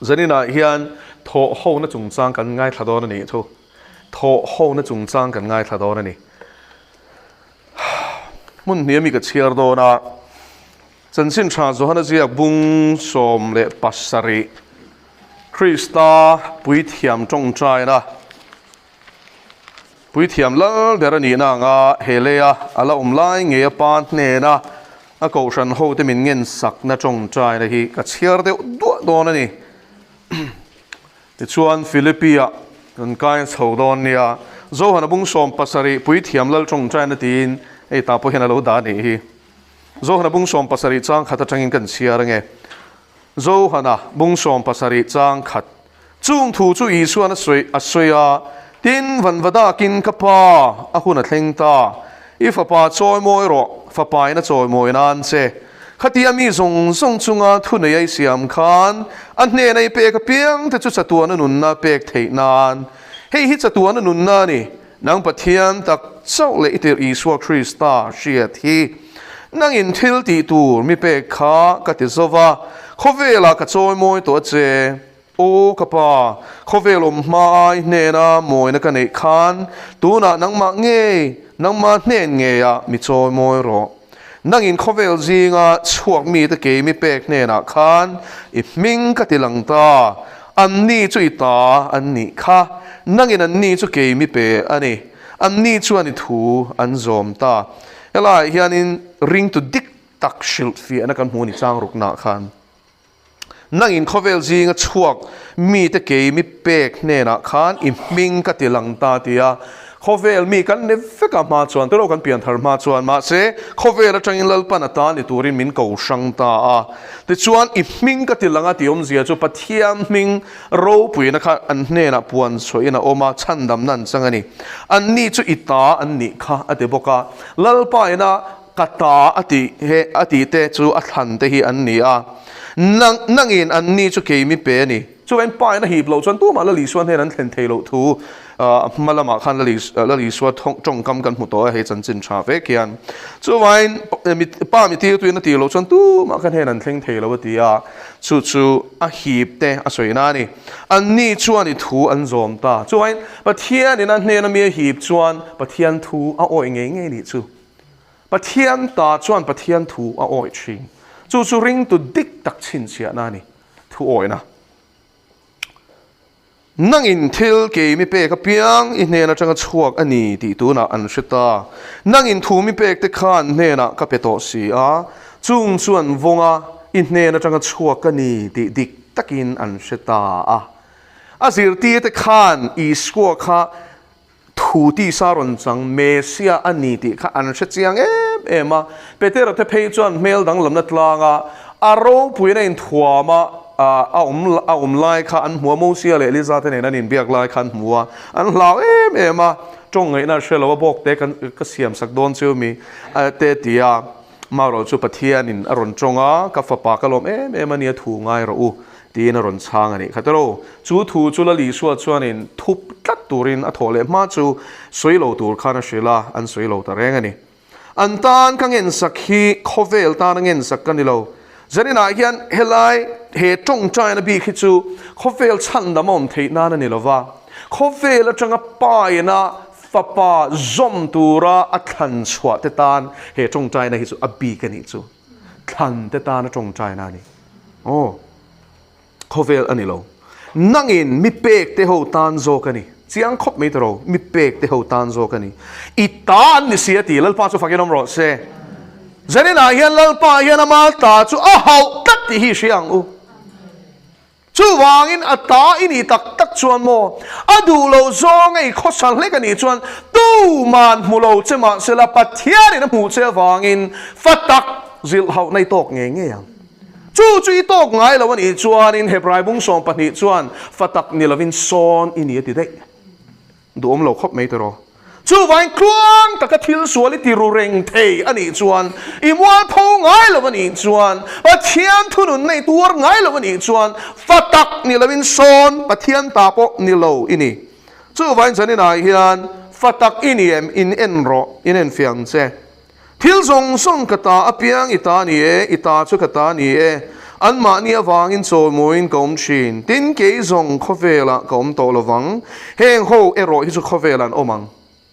Zaninah hian thawh hona chungchang kan ngaithla dawn a nih chu. Thawh hona chungchang kan ngaithla dawn a ni. Hmun hnih ami ka chhiar dawn a, Chanchin Tha Johana ziak bung 17 Krista puithiam tawngtaina Puithiam lal ber a nihna anga he leia a la awm lai ngei a pa hnena a kohhran hote min ngen sakna tawngtaina hi ka chhiar deuh duah dawn a ni. Tichuan Philippi-ah kan kai chho dawn nia. Zohana bung 70 Puithiam lal tawngtaina tiin hei tah pawh hian a lo dah a nih hi. Zohana bung 70 chang khat atangin kan chhiar ange. Zohana bung 70 chang khat. Chung thu chu Isuan a sawi a sawi a, Tin, vanva dakin ka Pa, a hun a thleng ta. I fapa chawimawi rawh, fapain a chawimawi nan che. Khatia mi zawng zawng chunga thunei a i siam khan, a hnena i pek apiang te chu chatuana nunna pek theih nan. Hei hi chatuana nunna a ni, nang Pathian tak chauh leh i tirh Isua Krista hriat hi. Nangin thil tih tur mi pek kha ka ti zo va, khawvelah ka chawimawi tawh a che. Aw ka pa, khawvel awm hma ai hnena mawina ka neih khan tunah nangmah ngei, nangmah hnen ngeiah mi chawimawi rawh. Nangin khawvel zinga chhuak mite kei mi pek hnenah khan i hming ka ti lang ta, anni chu i ta an nih kha, nangin anni chu kei mi pe a ni, anni chuan i thu an zawm ta. Helaiah hianin ringtu dik tak hrilhfiahna kan hmu a ni chang ruknaah khan. Nangin khawvel zinga chhuak mite kei mi pek hnenah khan i hming ka ti lang ta ti a, khawvel mi kan ni vek a hma chuan, tilo kan pian thar hma chuan, mahse khawvel atangin Lalpan a ta ni turin min ko hrang ta a. Tichuan i hming ka ti lang a tih awmzia chu Pathian hming ropuina kha an hnenah puan chhuahin a awm a, chhandamna an chang a ni. Anni chu i ta an nih kha a ti bawk a, Lalpa ina Ka ta a tih he a tih te chu a thlan te hi an ni a, nang nangin an ni chu kei mi pe a ni. Chuvain pa in a hip loh chuan tumah Lal Isua hnen an thlen thei loh thu hma lamah khan Lal Isua tawngkam kan hmu tawh a, hei chanchin tha vek hian. Chuvain pa mi tirtuin a tih loh chuan tumah kha hnen an thleng thei lo a ti a, chu chu a hip te a sawi na a ni. An ni chuan i thu an zawm ta. Chuvain Pathianin a hnena mi a hip chuan Pathian thu a awih ngei ngei nih chu. Pathian ta chuan Pathian thu a awih thin. Chu chu ringtu dik tak chhinchhiahna a ni, thu awihna. Nangin thil kei mi pek apiang i hnen atanga chhuak a ni tih tunah an hre ta. Nangin thu mi pek te kha an hnenah ka pe tawh si a, chung chu an vawng a, i hnen atanga chhuak a ni tih dik takin an hre ta a. A zirtirte khan Isua kha Thu tisa rawn chang Messiah a ni tih kha an hre chiang em em a. Petera te phei chuan hmel danglamna tlanga a ropuiin a inthuam a, a awm a awm lai kha an hmu a, Mosia leh Eliza te nen an inbiak lai kha an hmu a, an hlau em em a, tawng ngaihna a hre lo a, bawk te kan ka siam sak dawn chiu mi te ti a, marawh chu Pathianin a rawn tawng a, ka fapa ka lawm em em a nia thu ngai rawh u. Tiin a rawn chhang a nih kha tawh. Chu thu chu Lal Isua chuanin thup tlat turin a thawh leh hma chu sawi lo tur khan a hrilh a, an sawi lo ta reng a ni. An tan ka ngensak hi khawvel tana ngensak ka ni lo. Zaninah hian helai he tawngtaina bik hi chu khawvel chhandam a awm theih nan a ni lo va, khawvel atanga paina fapa zawm tura a thlan chhuah te tan he tawngtaina hi chu a bik a nih chu. Thlan te tana tawngtaina a ni. Aw, khawvel a ni lo. Nangin mi pek te ho tan zawk a ni. Chiang khawp mai tawh mi pek te ho tan zawk a ni. I ta an ni si a ti, Lalpa chu fakin awm rawh se. Zaninah hian Lalpa hian ama ta chu a hauh tlat tih hi i hria ang u. Chuvangin a ta i nih tak tak chuan maw, a duh loh zawng a i khawsal hlek a nih chuan tuman hmu lo che mahsela Pathianin a hmuh che avangin fa tak zilh hauhna i tawk ngei ngei ang. Chu chu i tawk ngai lo a nih chuanin Hebrai bung 12 chuan fa tak ni lovin sawn i ni a ti daih. Duhawm lo khawp mai tiraw. Chuvain tluang taka thil sual i ti ru reng thei a nih chuan, i mualpho ngai lo a nih chuan, Pathian thunun nei tuar ngai lo a nih chuan, fa tak ni loin sawn Pathian ta pawh ni lo i ni. Chuvain zaninah hian fa tak i ni em in en rawh, in enfiah ang che. Thil zawng zawng ka ta apiang i ta ni e, i ta chu ka ta ni e. Anmahni avangin chawimawiin ka awm thin. Tin, kei zawng khawvelah ka awm tawh lovang. Heng ho erawh hi chu khawvelah an awm ang.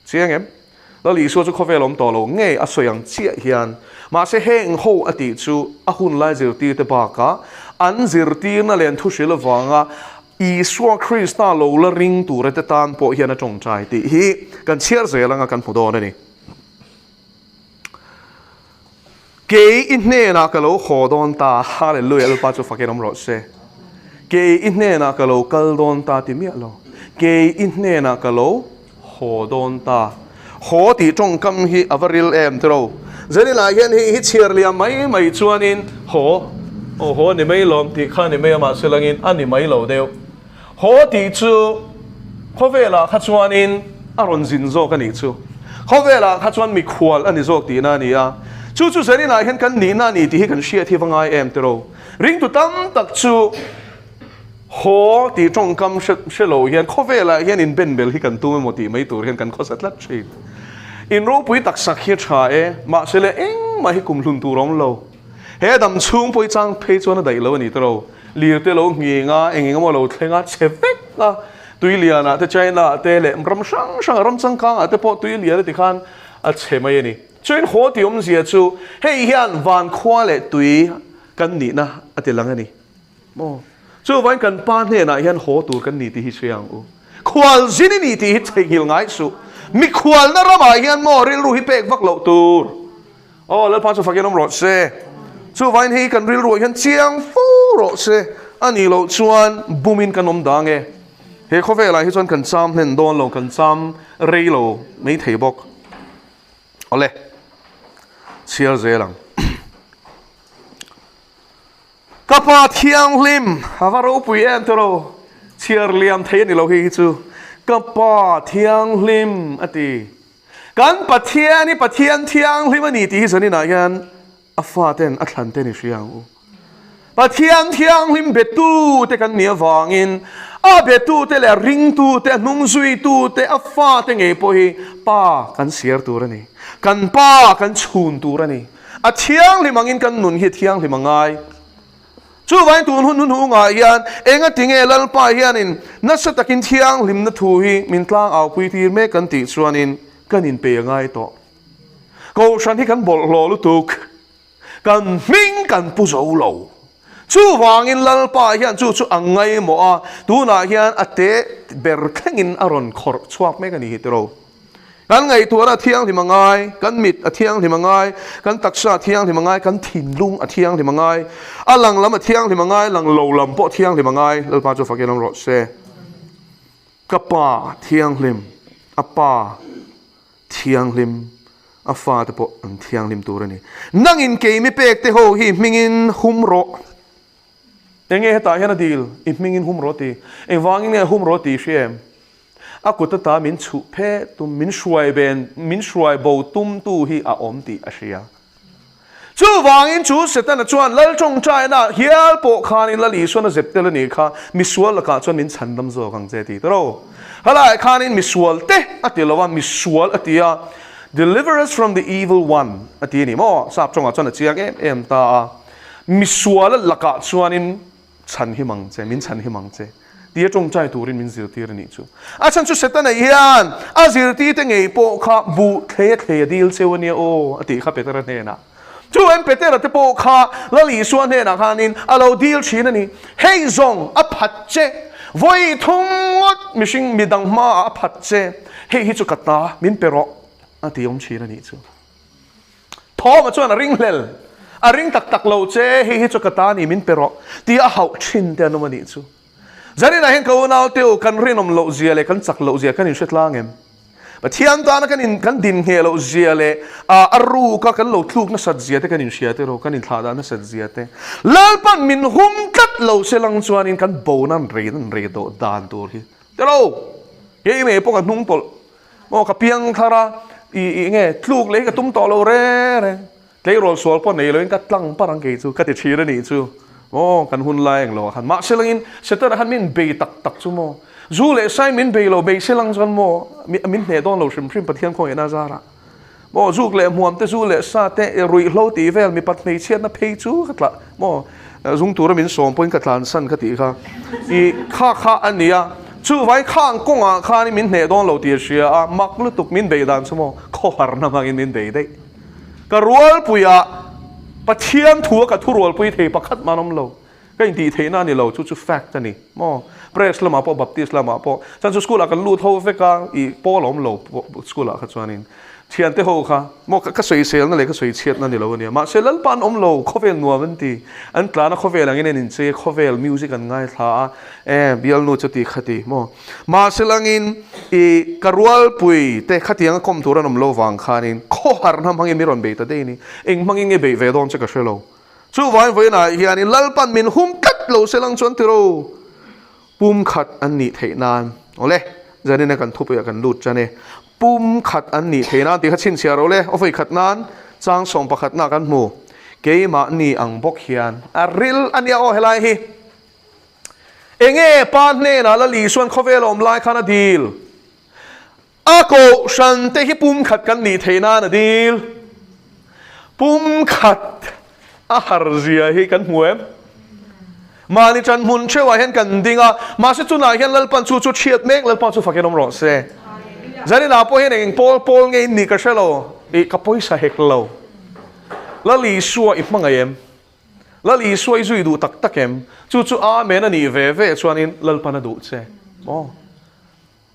Chiang em? Lal Isua chu khawvel awm tawh lo ngei a sawi ang chiah hian. Mahse heng ho a tih chu a hun lai zirtirte bakah an zirtirna leh an thuhril avanga Isua Krista lo la ring tura te tan pawh hian a tawngtai tih hi kan chhiar zel anga kan hmu dawn a ni. Kei i hnenah ka lo haw dawn ta, Hallelujah, Lalpa chu fakin awm rawh se. Kei i hnenah ka lo kal dawn ta ti miah lo. Kei i hnenah ka lo haw dawn ta. Haw tih tawngkam hi a va ril em tiro. Zenila hian hei hi chhiar liam mai mai chuanin haw, aw haw ni mai lawm tih kha ni mai a mahse langin a ni mai lo deuh. Haw tih chu khawvelah kha chuanin a rawn zin zawk a nih chu. Khawvelah kha chuan mikhual a ni zawk tihna a ni a. Chu chu Zenila hian kan nihna a ni tih hi kan hriat hi va ngai em tiro. Ringtu tam tak chu. Haw tih tawngkam hre lo hian khawvelah hian inbenbel hi kan tum emaw tih mai tur hian kan khawsa tlat thin. In ropui taksak hi a tha e, mahse le engmah hi kum hlun tur a awm lo. He dam chhung pawh i chang phei chuan a daih lo a ni tawh. Lir te lo nghing a, eng eng emaw lo thleng a, chhe vek a, tui lianah te China ah te leh ram hrang hrang ah ram changkang ah te pawh tui lian a ti khan a chhe mai a ni. Chuan haw tih awmzia chu hei hian van khua leh tui kan nihna a ti lang a ni. Maw? Chuvain kan Pa hnenah hian haw tur kan ni tih hi hria ang u. Khual zin i ni tih hi theihnghilh ngai suh. Mikhualna ramah hian maw rilru hi pek vak loh tur. Aw, Lalpa chu fakin awm rawh se. Chuvain hei kan rilruah hian chiang fo rawh se. A nih loh chuan bumin kan awm dang e. He khawvelah hi chuan kan cham hlen dawn lo, kan cham rei lo mai thei bawk. Awle, chhiar zel ang. Ka Pa Thianghlim, a va ropui em tawh lo, chhiar liam thei a ni lo hi hi chu. Ka Pa Thianghlim a ti. Kan Pathian hi Pathian Thianghlim a ni tih hi zaninah hian a faten a thlan te ni hria ang u. Pathian Thianghlim betu te kan nih avangin a betu te leh a ringtu te, a hnungzuitu te, a fate ngei pawh hi Pa kan siar tur a ni. Kan Pa kan chhun tur a ni. A thianghlim angin kan nun hi a thianghlim a ngai. Chuvain tun hun hunhungah hian engatinge Lalpa hianin nasa takin thianghlimna thu hi min tlang aupui tir mek kan tih chuanin kan inpei a ngai tawh. Kohhran hi kan bawlhhlawh lutuk, kan hming kan pu zo lo. Chuvangin Lalpa hian chu chu a ngaimawh a, tunah hian a te ber thlengin a rawn khawrh chhuak mek a ni hi tiraw. Kan ngaihtuahna a thianghlim a ngai, kan mit a thianghlim a ngai, kan taksa a thianghlim a ngai, kan thinlung a thianghlim a ngai, a lang lam a thianghlim a ngai, lang lo lam pawh a thianghlim a ngai, Lalpa chu fakin awm rawh se. Ka Pa thianghlim, a Pa thianghlim, a fate pawh an thianghlim tur a ni. Nangin keimi pek te ho hi hmingin hum rawh. Enge hetah hian a dil? I hmingin hum rawh ti. Engvangin nge hum rawh tih i hria em? A kut ata min chhuh phe tum, min hruai ben, min hruai bo tum tu hi a awm tih a hria. Chuvangin chu Setana chuan Lal tawngtaina hial pawh khanin Lal Isuan a zep tel a nih kha, misual lakah chuan min chhandam zawk ang che ti ta ro. Helaiah khanin misual te a ti lo a, misual a ti a, Deliver us from the evil one a ti a ni maw? Sap tawngah chuan a chiang em em ta a. Misual lakah chuanin Chhan him ang che, min chhan him ang che, tia tawngtai turin min zirtir a nih chu. A chhan chu Setana hian a zirtirte ngei pawh kha buh thlei a thlei a dil cheu a nia aw, a tih kha Petera hnenah. Chu en Petera te pawh kha Lal Isua hnenah khanin a lo dil thin a ni. Hei zawng a phat che, vawi thum ngawt mihring midang hmaah a phat che, hei hi chu ka ta, min pe rawh, a ti awm thin a nih chu. Thawma chuan a ring hlel, a ring tak tak lo che, hei hi chu ka ta ni min pe rawh tih a hauh thin te an awm a nih chu. Zaninah hian ka unau te u, kan rinawm loh zia leh kan chak loh zia kan inhre tlang em? Pathian tana kan in kan din ngheh loh zia leh a a ruka kan lo tluk nasat zia te kan inhria te rawh, kan inthlah dah nasat zia te. Lalpan min hum tlat lo se lang chuanin kan bo nan rei nan rei dawh dan tur hi. Telo! Kei ngei pawh ka hnung tawlh Aw ka piang thar a, i i nge tluk leh hi ka tum tawh lo reng reng. Tleirawl sual pawh nei loin ka tlang par ang kei chu ka ti thin a nih chu. Aw kan hun lai eng lo ah khan mahse langin Setana khan min bei tak tak chu maw. Zu leh sai min bei lo bei se lang chuan maw min hneh dawn lo hrim hrim Pathian khawngaihna a zarah. Maw zuk leh hmuam te zu leh sa te ruihhlo tih vel mipat hmeichhiatna phei chu ka tla maw zung tura min sawm pawhin ka tlansan ka tih kha i kha kha a nia. Chuvai khang kawngah khan min hneh dawn lo tih a hria a, mak lutuk min bei dan chu maw khawharna hmangin min bei daih. Ka rualpuiah Pathian thu a ka thurualpui thei pakhat man awm lo. Ka intih theihna a ni lo, chu chu fact a ni maw. Press lamah pawh Baptist lamah pawh chuan chu school ah kan lut ho vek a, ih pawl a awm lo school ah kha chuanin thiante ho kha maw ka sawiselna leh ka sawichhiatna a ni lo a nia. Mahse Lalpa an awm lo, khawvel nuam an ti. An tlana khawvel angin an inchei a, khawvel music an ngaithla a, e bialnu chu ti kha ti maw. Mahse langin ih ka rualpui te khatianga kawm tur an awm lo vang khanin khawharna hmangin mi rawn bei ta daih a ni. Eng hmangin nge beih ve dawn che ka hre lo. Chuvangin vawiinah hianin Lalpan min hum tlat lo se lang chuan tiro pum khat an nih theih nan awle zanina kan thupuiah kan lut tan e. Pum khat an nih theih nan tih kha chhinchhiah ro le aw vawi khat nan chang sawm pakhat na kan hmu keimahni ang bawk hian a ril a nia aw helai hi. Enge pa hnenah Lal Isuan khawvel awm lai khan a dil? A kohhran te hi pum khat kan nih theih nan a dil. Pum khat a har zia hi kan hmu em? Mahni ṭan hmun ṭheuhah hian kan ding a, mahse chunah hian Lalpan chu chu ṭhiat mek Lalpa chu fakin awm rawh se. Zaninah pawh hian eng pawl pawl nge in nih ka hre lo, ih ka pawisa hek lo. Lal Isua i hmangaih em? Lal Isua i zui duh tak tak em? Chu chu Amen a nih ve ve chuanin Lalpan a duh che maw?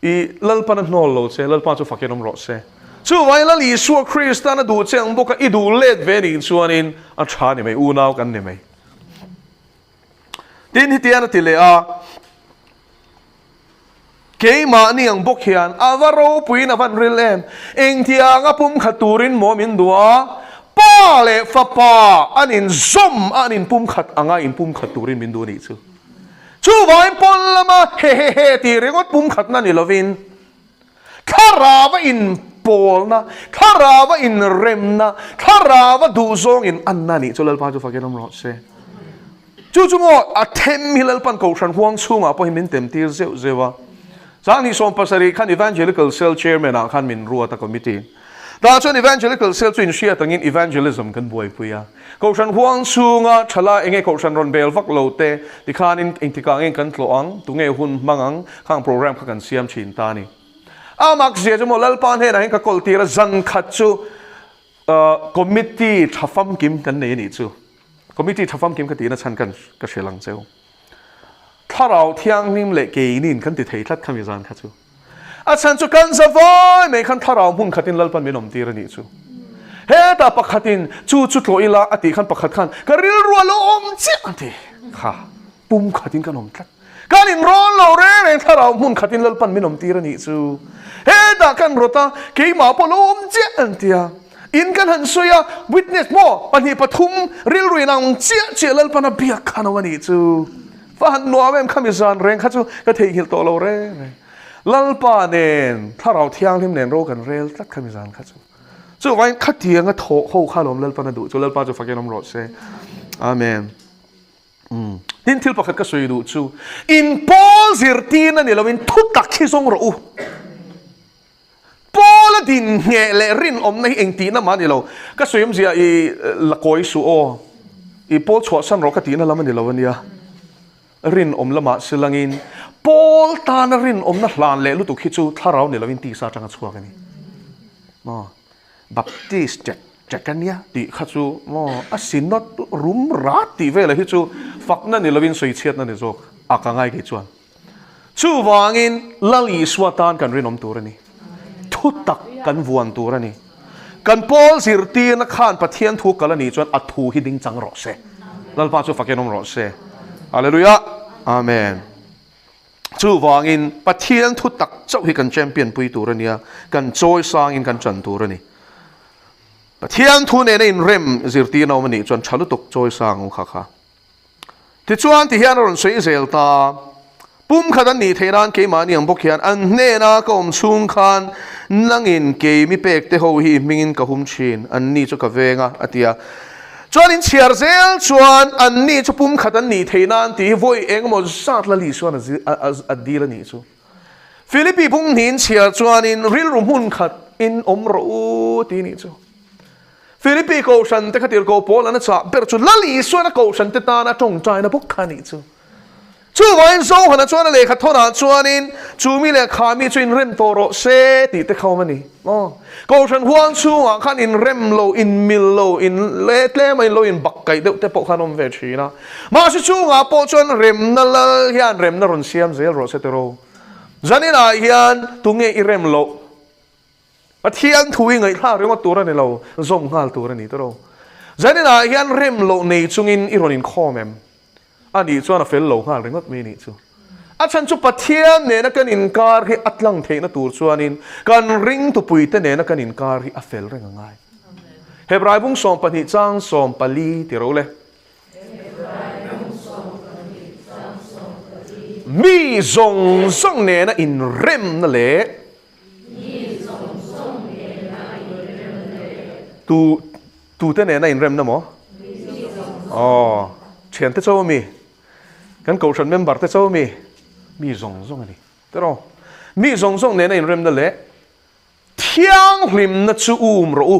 I Lalpan a hnawl lo che, Lalpa chu fakin awm rawh se. Chuvangin Lal Isua Kristan a duh che ang bawka i duh let ve nih chuanin a tha ni mai, unau kan ni mai. Tin hetian a ti leh a, Keimahni ang bawk hian a va ropuiin a van ril em? Engtianga pumkhat turin maw min duh a? Pa leh Fapa an inzawm a, an inpumkhat anga inpumkhat turin min duh a nih chu. Chuvangin pawn lama hehehe tih ringawt pumkhatna ni lovin, thlarava inpawlna, thlarava inremna, thlarava duhzawng in anna nih chu Lalpa chu fakin awm rawh se. Chu chu maw a them hi Lalpan Kohhran huang chhungah pawhin min temtir zeuh zeuh a. Sanghnih 70 khan Evangelical Cell Chairman ah khan min ruat a committee. Tah chuan Evangelical Cell chu inhriat angin evangelism kan buaipui a. Kohhran huang chhunga thala enge Kohhran rawn bel vak lo te tikhanin engtikah nge kan tlawh ang, tunge hun hmang ang, khang program kha kan siam thin ta a ni. A mak zia chu maw Lalpa hnenah hian ka kawl tir a, zan khat chu committee tha famkim kan nei a nih chu. Committee tha famkim ka tihna chhan kan ka hrilh ang cheu. Thlarau Thianghlim leh keinin kan ti thei tlat khami zan kha chu. A chhan chu kan za vai mai khan thlarau hmun khatin Lalpan min awm tir a nih chu. Hetah pakhatin chu chu tlawh ila a tih khan pakhat khan ka rilru a lo awm chiah a ti kha pum khatin kan awm tlat. Kan inrawn lo reng reng thlarau hmun khatin Lalpan min awm tir a nih chu. Hetah kan rawt a, keimah pawh lo awm chiah an ti a. In kan han sawi a, witness maw pahnih pathum rilru inang chiah chiah Lalpan a biak khan awm a nih chu. Va han nuam em khami zan reng kha chu ka theihnghilh tawh lo reng reng. Lalpa nen Thlarau Thianghlim nen ro kan rel tlat khami zan kha chu. Chuvangin khatianga thawh ho kha lawm Lalpan a duh chu Lalpa chu fakin awm rawh se. Amen. Umm. Tin thil pakhat ka sawi duh chu in pawl zirtirna ni loin thu tak hi zawng rawh u. Paula din ngheh leh rinawmna hi engtihna mah a ni lo. Ka sawi awmzia i la kawi suh aw. I Paul chhuahsan rawh ka tihna lam a ni lo a nia. Rinawm lamah silangin Paul tana rinawmna hlan leh lutuk hi chu thlarau ni loin tisa atanga chhuak a ni. Maw? Baptist ṭek ṭek a nia tih kha chu maw a synod rum rat tih velah hi chu fakna ni loin sawichhiatna ni zawk a ka ngai kei chuan. Chuvangin Lal Isua tan kan rinawm tur a ni. Thutak kan vuan tur a ni. Kan Paul zirtirna khan Pathian thu kal a nih chuan a thu hi ding chang rawh se. Lalpa chu fakin awm rawh se. Hallelujah. Amen. Chuvangin Pathian thu tak chauh hi kan champion pui tur a nia, kan chawi sangin kan chan tur a ni. Pathian thu nena inrem zirtirna awm a nih chuan tha lutuk chawi sang awm kha kha. Tichuan ti hian a rawn sawi zel ta, Pum khat an nih theih nan keimahni ang bawk hian an hnena ka awm chhung khan nangin kei mi pek te ho hi i hmingin ka hum thin, an ni chu ka veng a, a ti a. Chuan in chhiar zel chuan an ni chu pum khat an nih theih nan tih hi vawi eng emaw zat la Lisuan a dil a nih chu. Philippi bung hnih in chhiar chuanin rilru hmun khat. in awm rawh u ti nih chu. Philippi kohhran te kha tirhkoh Paul an a chah ber chu Lal Isuan a kohhran te tana tawngtaina bawk kha nih chu. Chuvangin Zohana chuan a lehkha thawnah chuanin chu mi leh kha mi chu inrem tawh rawh se tih te kha awm a ni. Aw, kohhran huang chhungah khan inrem lo, inmil lo, in leh tlem a in lo inbak kaih deuh te pawh khan awm ve thin a. Mahse chungah pawh chuan remna lal hian remna rawn siam zel rawh se tiraw. Zaninah hian tunge i rem loh? Pathian thu i ngaihthlak ringawt tur a ni lo, zawm nghal tur a ni tiraw. Zaninah hian rem loh nei chungin i rawn inkhawm em? A nih chuan a fel lo nghal ringawt mai nih chu. A chhan chu Pathian nena kan inkar hi a tlang theihna tur chuanin kan ringtupuite nena kan inkar hi a fel reng a ngai. Hebrai bung 12 chang 14 ti ro le. Mi zawng zawng nena inremna leh Tu tute nena inremna maw? Aw, thiante cho ami? Kan kohhran member te cho ami? Mi zawng zawng a ni. Tiraw? Mi zawng zawng nena inremna leh thianghlimna chu um rawh u.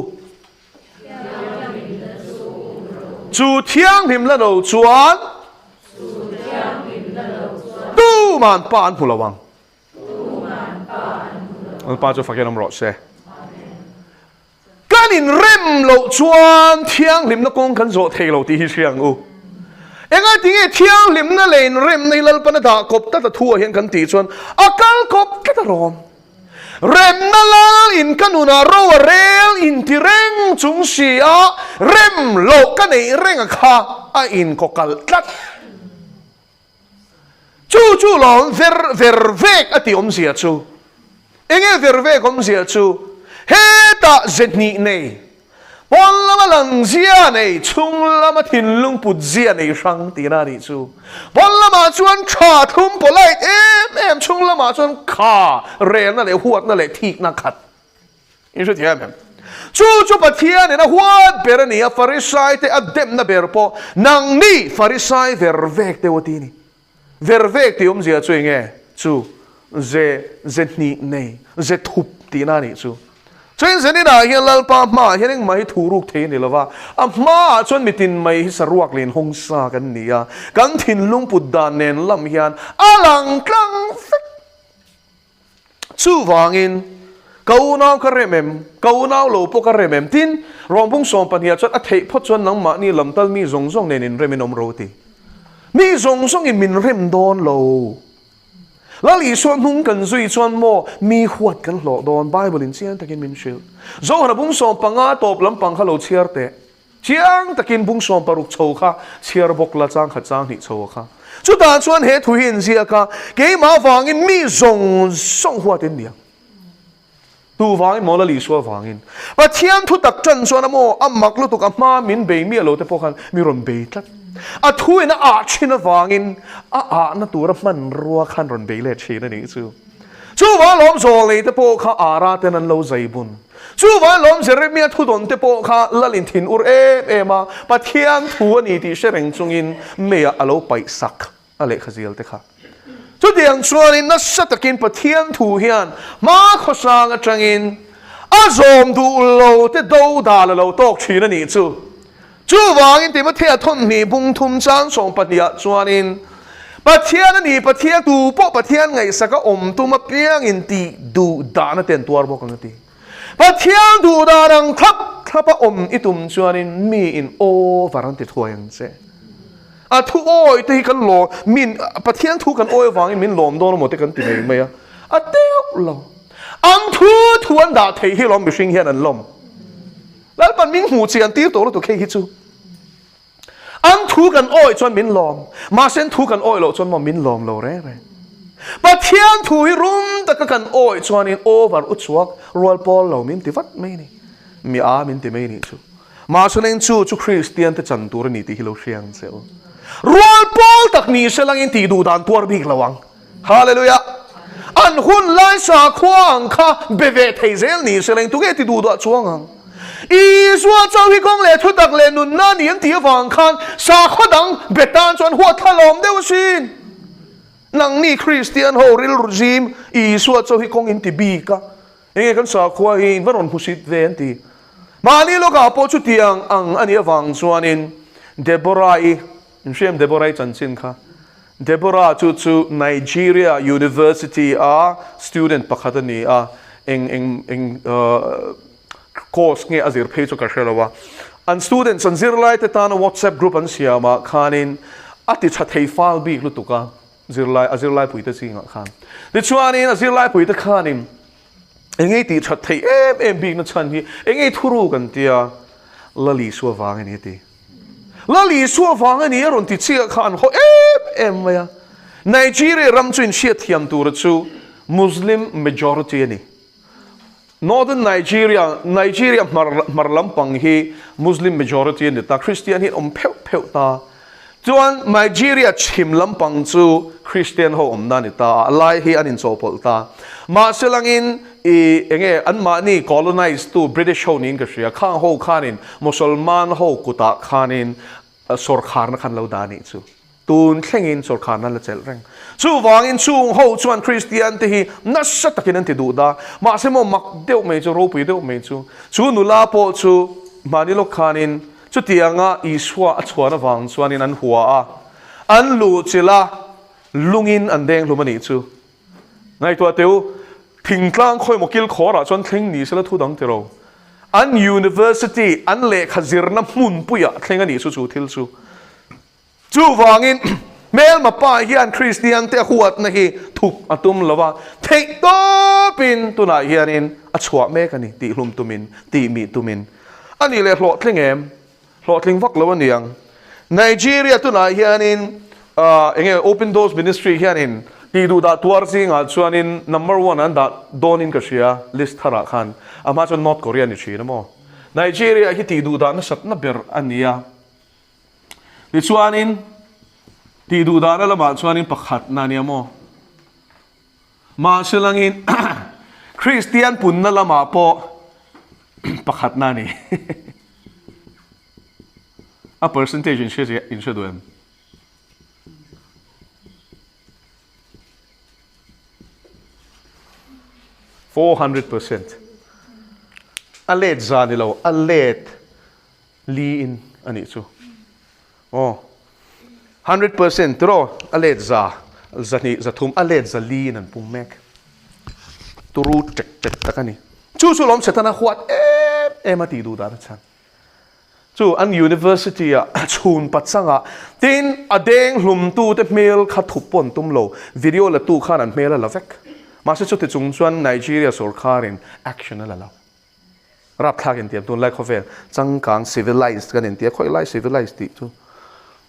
Chu thianghlimna lo chuan tuman pa an hmu lo ang. Lalpa chu fakin awm rawh se. Kan inrem loh chuan thianghlimna kawng kan zawh thei lo tih hi hria ang u. Enga tinge thianghlimna leh inremna hi Lalpan a dah kawp tlat a thu ah hian kan tih chuan a kal kawp tlat a rawm. Remna lal in ka nunah ro a rel inti reng chung si a rem loh ka neih reng a kha a inkawkalh tlat. Chu chu lawm ver ver vek a tih awmzia chu. Enge ver vek awmzia chu? Hetah ze hnih nei, pawn lama lang zia nei, chhung lama thinlung put zia nei hrang tihna a nih chu. Pawn lamah chuan tha thlum polite em em, chhung lamah chuan kha relna leh huatna leh thikna khat. In hrethiam em? Chu chu Pathianin a huat ber a ni a, Farisai te a demna ber pawh nangni Farisai ver vek deuh a ti ni. Ver vek tih awmzia chu enge? Chu ze ze hnih nei, ze thup tihna a nih chu. Chuan zeninah hian Lalpa hmaah hian engmah hi thu ruk thei a ni lova, a hmaah chuan mitin mai hi saruak leh inhawng sa kan ni a, kan thinlung put dan nen lam hian a lang tlang vek. Chuvangin, ka unau ka rem em? Ka unau lo pawh ka rem em? Tin, Rawmbung 12 chuan a theih phawt chuan nangmahni lamtal mi zawng zawng nen inremin awm ro ti. Mi zawng zawngin min rem dawn lo. Lal Isua hnung kan zui chuan maw mi huat kan hlawh dawn? Bible in chiang takin min hrilh. Zohana bung 15 tawp lampang kha lo chhiar teh. Chiang takin bung 60 chho kha chhiar bawk la chang khat chang hnih chho kha. Chutah chuan he thu hi inziak a, keimah vangin mi zawng zawng huat in niang. Tu vangin maw Lal Isua vangin. Pathian thu tak tan chuan a maw a mak lutuk a hma min bei miah lo te pawh khan mi rawn bei tlat. A thu in a ah thin avangin a ahna tura hmanrua khan rawn bei let thin a nih chu. Chuvang lawm zawlei te pawh kha ara ten an lo zai bun. Chuvang lawm Jeremia thudawn te pawh kha Lalin thin ur em em a, Pathian thu a ni tih hre reng chungin meiah a lo paih sak a lehkha zial te kha. Chutiang chuanin nasa takin Pathian thu hian hma khawsang atangin a zawm duh lo te do dal a lo tawk thin a nih chu. Chuvangin Timothea thawnhnih bung thum chang 12 ah chuanin, Pathian a ni, Pathian tu pawh Pathian ngaihsaka awm tum apiangin tih duh dahna te an tuar bawk ang a ti. Pathian duh dan ang thlap thlapa awm i tum chuanin mi in over an ti thuai ang che. A thu awi te hi kan lawm, min, Pathian thu kan awi avangin min lawm dawn emaw te kan ti mai mai a, a teuh lo. An thu thu an dah theih hi lawm mihring hian an lawm. Lalpan min hmuh chian tir tawh lutuk hei hi chu. An thu kan awih chuan min lawm, mahse an thu kan awih loh chuan maw min lawm lo reng reng. Pathian thu hi rum taka kan awih chuanin over u chhuak rual pawl lo min ti vat mai a ni. Mi a min ti mai a nih chu. Mahse leng chu chu Kristian te chan tur a ni tih hi lo hria ang che u. Rual pawl tak ni se langin tih duh dan tuar bik lo ang. Hallelujah! An hun lai sakhua ang kha be ve thei zel ni se leng tunge ti duh duah chuang ang? Isua chauh hi kawng leh thutak leh nunna ni an tih avang khan sakhua dang be tan chuan huat thla lawm deuh asin. Nangni Kristian ho rilru zim Isua chauh hi kawng in ti bik a. Enge kan sakhua hi in va rawn hmusit ve an ti. Mahni lawkah pawh chutiang ang a nih avang chuanin Deborah-i, in hriam Deborah-i chanchin kha, Deborah chu chu Nigeria University-a student pakhat a ni a, eng eng eng course nge a zir phei chu ka hre lo a. An students an zirlaite tana WhatsApp group an siamah khanin a ti tha thei fal bik lutuk a, zirlai a zirlaipuite zingah khan. Tichuanin a zirlaipuite khanin eng nge tih that theih em em bikna chhan hi eng nge thuruk an tia, Lal Isua vang a ni a ti. Lal Isua vang a ni a rawn ti chiah kha an haw em em mai a. Nigeria ram chu inhriatthiam tura chu Muslim majority a ni. Northern Nigeria, Nigeria hmar hmar lampang hi Muslim majority a ni ta, Christian hi an awm pheuh pheuh ta. Chuan Nigeria chhim lampang chu Christian ho awmna a ni ta a, a lai hi an inchawhpawlh ta. Mahse langin i enge anmahni colonize tu British ho niin ka hria, khang ho khanin Musalman ho kutah khanin sawrkharna khan lo dah a nih chu. Tun thlengin sawrkharna la chelh reng. Chuvangin chung ho chuan Kristian te hi nasa takin an ti duh da. Mahse maw mak deuh mai chu, ropui deuh mai chu, chu nula pawh chu mahni lawk khanin chutianga Isua a chhuan avang chuanin an hua a, an luhchilh a, lungin an deng hlum a nih chu. Ngaihtuah teh u, thingtlang khawimaw kilkhawrah chuan thleng ni sela thu dang tiro. An university, an lehkha zirna hmunpuiah thleng a nih chu chu thil chu. Chuvangin, hmelma pa hian Kristiante a huatna hi thup a tum lo a, theih tawpin tunah hianin a chhuah mek a ni tih hlum tumin, tih mih tumin. A nih leh hlawhtling em? Hlawhtling vak lo a ni ang. Nigeria tunah hianin eng nge Open Doors Ministry hianin tih duh dah tuar zingah chuanin number one an dah dawnin ka hria list tharah khan. A hma chuan North Korea ni thin a maw? Nigeria hi tih duh dah nasatna ber a ni a. Tichuanin tih duh dahna lamah chuanin pakhatna a nia maw? Mahse langin Kristian punna lamah pawh pakhatna a ni. A percentage in hre in hre duh em? 400%. A let za ni lo, a let li in a nih chu. Aw. 100% tiraw a let za, 200, 300 a let 400 in an pum mek. Turu tek tek tak a ni. Chu chu lawm Setana huat em em a tih duh dan a chhan. Chu an university ah chhun pachangah tin a deng hlumtu te hmel kha thup pawh an tum lo, video la tu khan an hmel a la vek. Mahse chuti chung chuan Nigeria sorkarin action a la lo. Rapthlak intiam tunlai khawvel changkang civilized kan intia khawi lai civilized tih chu.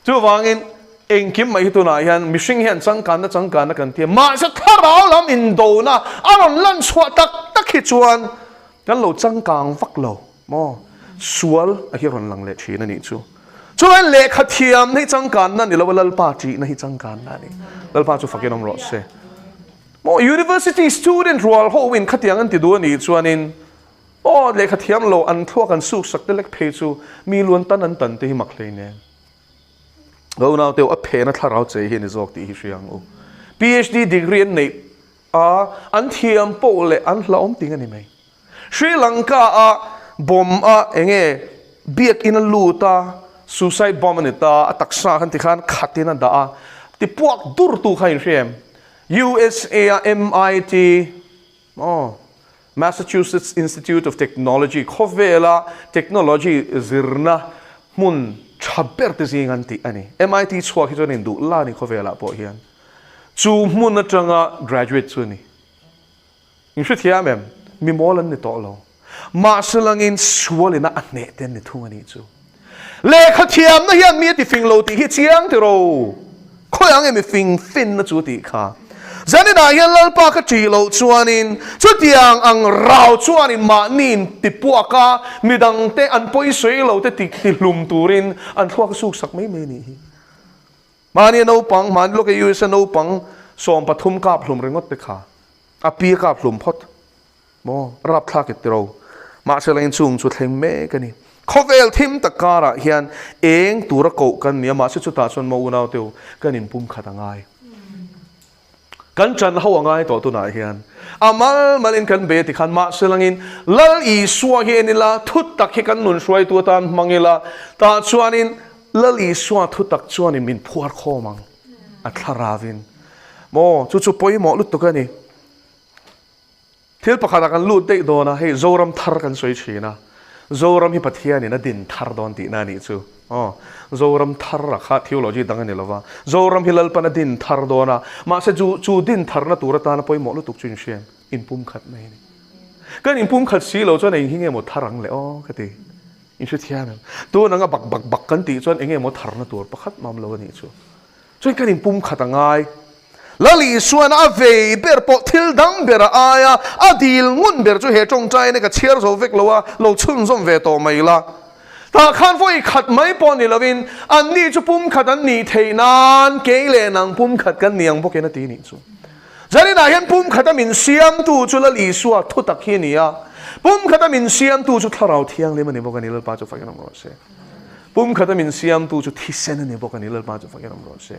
Chuvangin engkim mai hi tunah hian mihring hian changkanna changkanna kan tia mahse thlarau lam indona a rawn lan chhuah tak tak hi chuan kan lo changkang vak lo maw sual a hi rawn lang leh thin a nih chu. Chuan lehkha thiam hi changkanna ni lo a Lalpa ṭihna hi changkanna a ni. Lalpa chu fakin awm rawh se. Maw University student rual ho in khatiang an ti duh a nih chuanin aw lehkha thiam lo an thluak an suk sak te lek phei chu mi luan tan an tan te hi mak hlei nen. Ka unau teu a phena thlarau che hi a ni zawk tih hi hria ang u. PhD degree an neih a an thiam poh leh an hlauhawm ting a ni mai. Sri Lanka a bomb a enge biakin a lut a suicide bomb a ni ta a taksa khan tikhan khatin a dah a tipuak dur tu kha in hria em? USA a MIT, aw, Massachusetts Institute of Technology, khawvela technology zirna hmun tha ber te zing an tih a ni. MIT chhuak hi chuan induh la a ni khawvelah pawh hian. Chu hmun atanga graduate chu a ni. In hrethiam em? Mi mawl an ni tawh lo. Mahse langin sualina a hneh te an ni thung a nih chu. Lehkha thiamna hian mi a ti fing lo tih hi chiang tiro. Khawi ang emi fing finna chu tih kha. Zaninah hian Lalpa ka ṭih loh chuanin chutiang ang rau chuanin mahniin tipuak a, midangte an pawisawi lo te ti hlum turin an thluak a suksak mai mai a nih hi. Mahni a naupang, mahni lawka USA naupang 13 kap hlum ringawt te kha a pi a kap hlum phawt. Maw? Rapthlak i tiro. Mahse la inchung chu thleng mek a ni. Khawvel thim tak karah hian eng tura koh kan ni a, mahse chutah chuan maw unau teu kan inpum khat a ngai. Kan chan ho a ngai tawh tunah hian. A mal malin kan bei a ti khan mahse langin Lal Isua hi en ila, thutak hi kan nun hruaitu atan hmang ila, tah chuanin Lal Isua thutak chuanin min phuar khawm ang a thlaravin. Maw, chu chu pawimawh lutuk a ni. Thil pakhatah kan lut daih dawn a, hei Zoram thar kan sawi thin a, Zoram hi Pathianin a din thar dawn tihna a nih chu. Aw, Zoram thar a kha theology dang a ni lova, Zoram hi Lalpan a din thar dawn a, mahse chu chu din tharna tur atana pawimawh lutuk chu inhriat inpumkhat mai a ni. Kan inpumkhat si lo chuan eng hi nge maw thar ang le aw ka ti. Inhrethiam em? Tun anga bak bak bak kan tih chuan eng nge maw tharna tur pakhat mam lo a nih chu. Chuan kan inpumkhat a ngai. Lal Isuan a vei ber pawh thil dang ber a ai a, a dil ngun ber chu he tawngtaina ka chhiar zo vek lo a, lo chhunzawm ve tawh mai la. Tah khan vawi khat mai pawh ni lovin anni chu pumkhat an nih theih nan kei leh nang pumkhat kan ni ang bawkin a ti nih chu. Zaninah hian pumkhata min siamtu chu Lal Isua thutak hi a ni a, pumkhata min siamtu chu Thlarau Thianghlim a ni bawk a ni, Lalpa chu fakin awm rawh se. Pumkhata min siamtu chu thisen a ni bawk a ni, Lalpa chu fakin awm rawh se.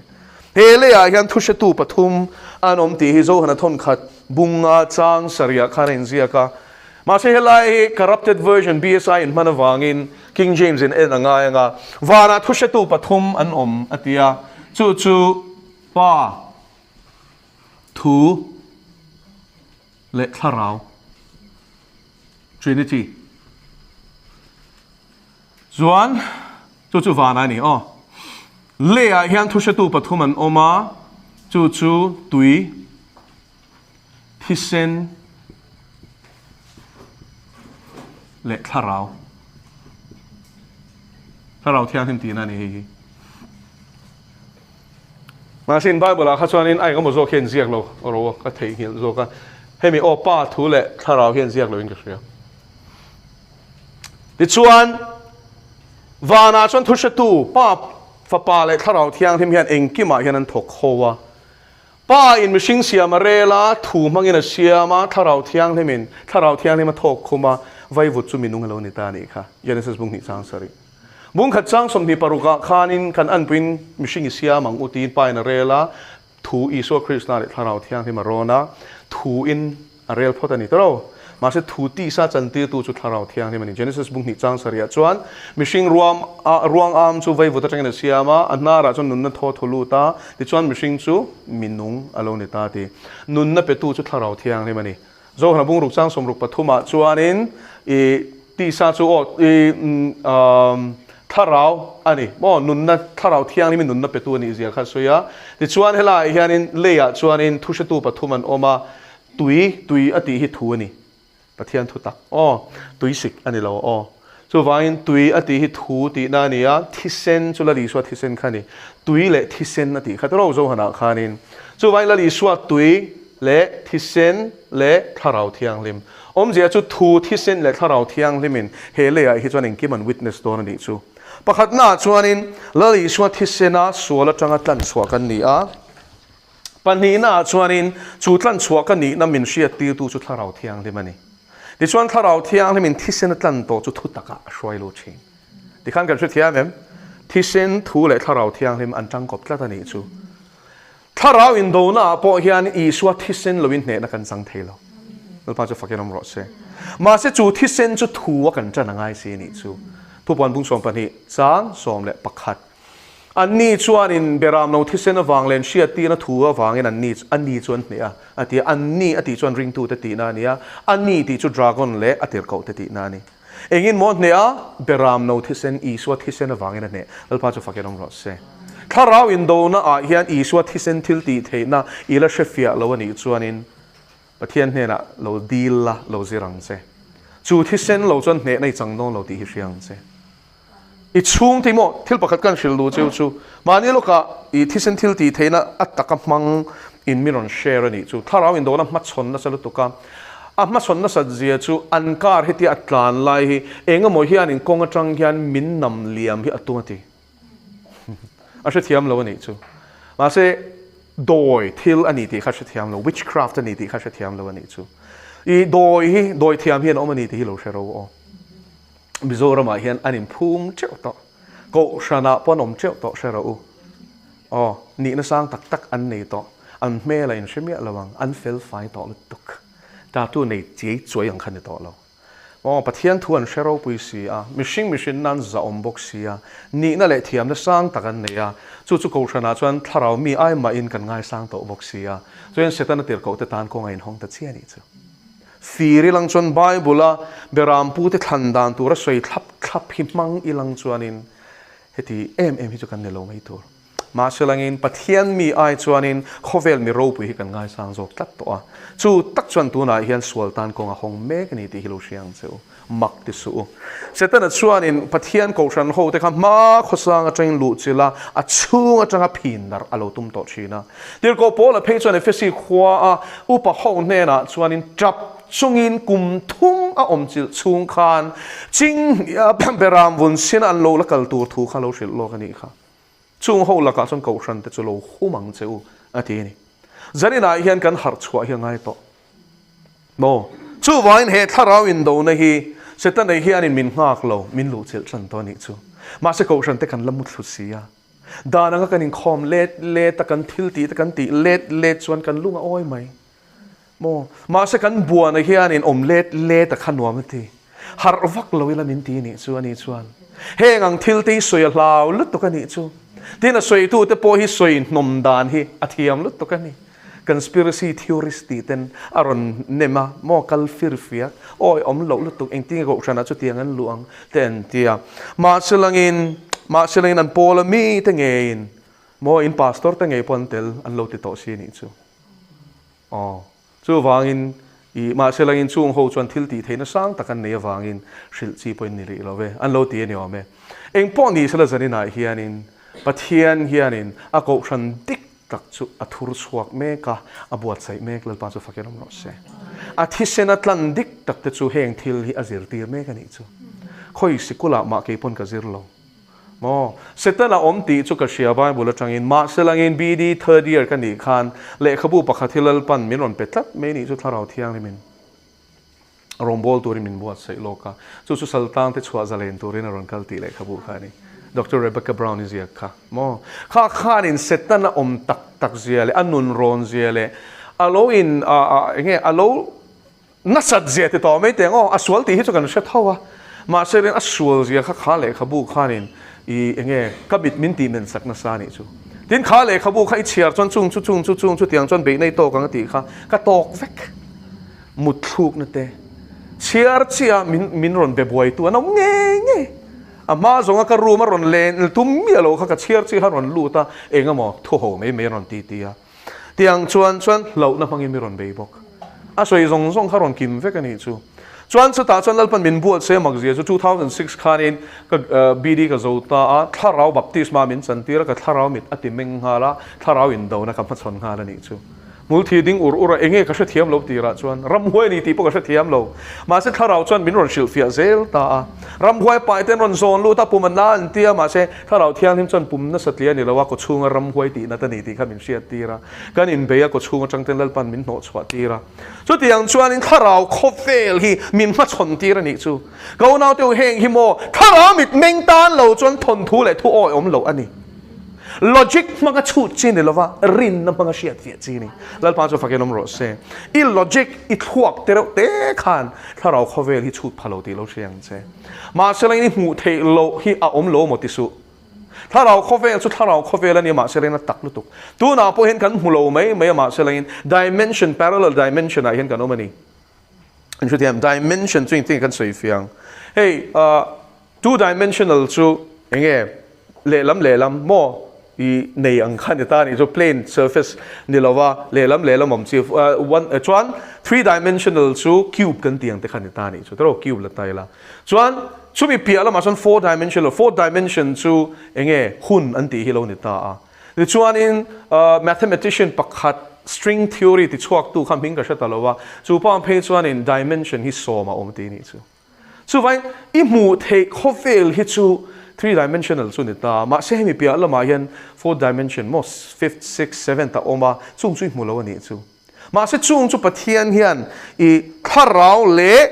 He leiah hian thuhretu pathum an awm tih hi Johana thawnkhat bunga chang sarihah khan a inziak a. Mahse helai hi corrupted version BSI in hman avangin King James in en a ngai ang a, vanah thuhretu pathum an awm a ti a, chu chu Pa, Thu leh Thlarau, Trinity. Chuan chu chu vanah a ni aw. Leiah hian thuhretu pathum an awm a, chu chu tui, thisen leh thlarau. Thlarau thianghlim tihna a ni hei hi. Mahse in Bible ah kha chuanin a engemaw zawk hian ziak lo ro ka theihnghilh zawk a, hemi aw Pa thu leh thlarau hian ziak loin ka hria. Tichuan, vanah chuan thuhretu Pa, Fapa leh Thlarau Thianghlim hian engkimah hian an thawk ho a. Pa in mihring siam a rel a, thu hmangin a siam a, Thlarau Thianghlimin Thlarau Thianghlim a thawk khum a, vaivut chu minung a lo ni ta a nih kha. Genesis bung hnih chang sarih. Bung khat chang 26 ah khanin kan anpuiin mihring i siam ang u tiin Pa in a rel a, Thu Isua Krista leh Thlarau Thianghlim a rawn a, thu in a rel phawt a ni tawh. Mahse thu tisa chantirtu chu Thlarau Thianghlim a ni. Genesis bung hnih chang sarihah chuan mihring ruam a ruang am chu vaivut atangin a siam a, a hnarah chuan nunna thaw thaw lut a, tichuan mihring chu minung a lo ni ta a ti. Nunna petu chu Thlarau Thianghlim a ni. Zohana bung ruk chang 63 ah chuanin i tisa chu aw i thlarau a ni maw nunna thlarau thianghlimin nunna petu a nih zia kha a sawi a. Tichuan helaiah hianin leiah chuanin thuhretu pathum an awm a, tui tui a tih hi thu a ni. Pathian thu tak aw tui sik a ni lo aw. Chuvangin tui a tih hi thu tihna a ni a, thisen chu Lal Isua thisen kha a ni. Tui leh thisen a tih kha tawrh Zohanah khanin. Chuvangin Lal Isua tui leh thisen leh Thlarau Thianghlim. Awmzia chu thu, thisen leh Thlarau Thianghlimin he leiah hi chuan engkim an witness dawn a nih chu. Pakhatnaah chuanin Lal Isua thisena sual atanga tlanchhuah kan ni a. Pahnihnaah chuanin chu tlanchhuah ka nihna min hriattirtu chu Thlarau Thianghlim a ni. Tichuan Thlarau Thianghlimin thisen a tlan tawh chu thu takah a hruai lo thin. Tikhan kan hrethiam em? Thisen, thu leh Thlarau Thianghlim an tangkawp tlat a nih chu. Thlarau indonaah pawh hian Isua thisen loin hnehna kan chang thei lo. Lalpa chu fakin awm rawh se. Mahse chu thisen chu thu a kan tan a ngai si a nih chu. Thupuan bung 12 chang 11. Anni chuanin Beramno thisen avang leh an hriattirna thu avangin anni ani chu an hneh a, a ti a. Anni a tih chuan ringtute tihna a ni a, ani tih chu dragon leh a tirhkohte tihna a ni. Engin maw a hneh a? Beramno thisen, Isua thisen avangin a hneh. Lalpa chu fakin awm rawh se. Thlarau indona ah hian Isua thisen thil tih theihna i la hrefiah lo a nih chuanin Pathian hnenah lo dil la, lo zir ang che. Chu thisen lo chuan hnehna i chang dawn lo tih hi hria ang che. I chhungte maw thil pakhat kan hrilh duh cheu chu mahni lawkah i thisen thil tih theihna a taka hmang in mi rawn share a nih chu. Thlarau indawhna hmachhawn nasa lutuk a, a hmachhawn nasat zia chu an car hetia a tlan lai hi eng emaw hian in kawng atang hian min nam liam hi a tum a ti. A hrethiam lo a nih chu. Mahse dawi thil a ni tih kha hrethiam lo, witchcraft a ni tih kha hrethiam lo a nih chu. I dawi hi dawi thiam hian a awm a ni tih hi lo hre ro aw. Mizoramah hian an inphum teuh tawh. Kohhranah pawh an awm teuh tawh hre rawh u. Aw, nihna sang tak tak an nei tawh. An hmel a inhre miah lo ang, an fel fai tawh lutuk. Tattoo nei chiai chuai ang kha ni tawh lo. Aw, Pathian thu an hre ropui si a, mihring mihrin nan zahawm bawk si a, nihna leh thiamna sang tak an nei a, chu chu Kohhranah chuan thlarau mi ai mahin kan ngaisang tawh bawk si a, chuan Setana tirhkohte tan kawng a inhawng ta chiah a nih chu. Fir ilang chuan Bible-a Berampute thlan dan tura sawi thlap thlap hi hmang ilang chuanin heti em em hi chu kan ni lo mai tur. Mahse langin Pathian mi ai chuanin khawvel mi ropui hi kan ngaisang zawk tlat tawh a. Chu tak chuan tunah hian sual tan kawng a hawng mek a ni tih hi lo hria ang che u. Mak ti suh u. Setana chuanin Pathian kohhran ho te kha hma khawsang atangin luh chilh a, a chhung atanga phin darh a lo tum tawh thin a. Tirhkoh Paula phei chuan Efesi khua a upa ho hnenah chuanin tap chungin kum thum a awm chilh chhung khan Chinghnia Beram vun sin an lo la kal tur thu kha lo hrilh lawk a nih kha. Chung ho lakah chuan kohhran te chu lo hum ang che u, a ti a ni. Zaninah hian kan harh chhuah hi a ngai tawh maw? Chuvangin he thlarau indona hi Setana hianin min nghak lo, min luhchilh tan tawh a nih chu. Mahse kohhran te kan la muthlu si a, dan anga kan inkhawm let let a, kan thil tih te kan tih let let chuan kan lung a awi mai maw? Mahse kan buana hianin awm let let a kha nuam a ti. Harh vak lo ila min ti a nih chu a nih chuan heng ang thil te hi sawi a hlau lutuk a nih chu. Tin a sawitu te pawh hi sawi hnawm dan hi a thiam lutuk a ni. Conspiracy theorist tih ten a rawn nem a, maw kal fir fiak, awi awm loh lutuk engtin nge kohhranah chutiang an luh ang te an ti a. Mahse langin, mahse langin an pawl a mi te ngeiin maw in pastor te ngei pawh an tel an lo ti tawh si a nih chu. Aw. Chuvangin, i mahse langin chung ho chuan thil tih theihna sang tak an nei avangin hrilh chi pawhin ni rih lo ve, an lo ti a ni awm e. Eng pawh ni sela zaninah hianin Pathian hianin a kohhran dik tak chu a thur chhuak mek a, a buatsaih mek Lalpa chu fakin awm rawh se. A thisena tlan dik tak te chu heng thil hi a zirtir mek a nih chu. Khawi sikulah mah kei pawn ka zir lo. Maw? Setana awm tih chu ka hria Bible atangin, mahse langin BD third year ka nih khan lehkhabu pakhat hi Lalpan min rawn pe tlat mai nih chu Thlarau Thianghlimin rawnbawl turin min buatsaih lawk a, chu chu Saltang te chhuah zalen turin a rawn kal tih lehkhabu kha a ni. Doctor Rebecca Brown i ziak kha. Maw? Kha khanin Setana awm tak tak zia leh a nun rawn zia leh a lo in a a enge a lo Nasat zia ti tawh mai teng aw, a sual tih hi chu kan hre tho a, mahse rin a sual zia kha kha lehkhabu khanin i enge ka mit min tih men sak nasa anih chu. Tin kha lehkhabu kha i chhiar chuan chung chu chung chu chung chu tiang chuan beih nei tawk ang a tih kha ka tawk vek. Mutthlukna te chhiar chiah min min rawn be buaitu an awm ngei ngei. A hma zawnga ka room a rawn len tum miah lo kha ka chhiar chiah kha rawn lut a, eng emaw thu ho mai mai a rawn ti ti a. Tiang chuan chuan hlauhna hmangin mi rawn bei bawk. A sawi zawng zawng kha rawn kim vek a nih chu. Chuan chutah chuan Lalpan min buat se makzia chu 2006 khanin ka BD ka zo ta a, thlarau baptisma min chantir a, ka thlarau mit a ti meng nghal a, thlarau indona ka hmachhawn nghal a nih chu. Hmulthi ding ur ur a, enge ka hrethiam lo tirah chuan ramhuai a ni tih pawh ka hrethiam lo. Mahse thlarau chuan min rawn hrilhfiah zel ta a. Ramhuai pai te an rawn zawn lut a, pum a na an ti a, mahse Thlarau Thianghlim chuan pum nasa tliah a ni lo a, kawchhunga ramhuai tih nat a ni tih kha min hriat tir a. Kan inbei a, kawchhung atang ten Lalpan min hnawh chhuah tir a. Chutiang chuanin Thlarau khawvel hi min hmachhawn tir a nih chu. Ka unaute u heng hi maw Thlarau mitmeng tan lo chuan thawnthu leh thu awihawm loh a ni. Logic hmanga chhut chi ni lova rinna hmanga hriat fiah chi ni. Lalpa chu fakin awm rawh se. I logic, i thluak te reuh te khan Thlarau khawvel hi chhut pha lo tih lo hria ang che. Mahse lengin i hmuh theih loh hi a awm lo maw ti suh. Thlarau khawvel chu thlarau khawvel a nia mahse lengin a tak lutuk. Tunah pawh hian kan hmu lo mai mai a mahse lengin dimension, parallel dimension ah hian kan awm a ni. In hrethiam dimension chu engtin nge kan sawi fiang. Hei two dimensional chu enge lehlam lehlam maw i nei ang kha ni ta ni chu plane surface ni lova lehlam lehlam awm chi one chuan three dimensional chu cube kan tih ang te kha ni ta ni chu tiraw cube la ta ila chuan chumi piah lamah chuan four dimensional fourth dimension chu enge hun an tih hi lo ni ta a tichuanin mathematician pakhat string theory ti chhuak tu kha hming ka hre ta lo a chu pa phei chuanin dimension hi sawm a awm tih ni chu. Chuvangin i hmuh theih khawvel hi chu three dimensional chu ni ta, mahse hemi piah lamah hian fourth dimension maw fifth, sixth, seventh a awm a, chung chu i hmu lo a nih chu. Mahse chung chu Pathian hian i thlarau leh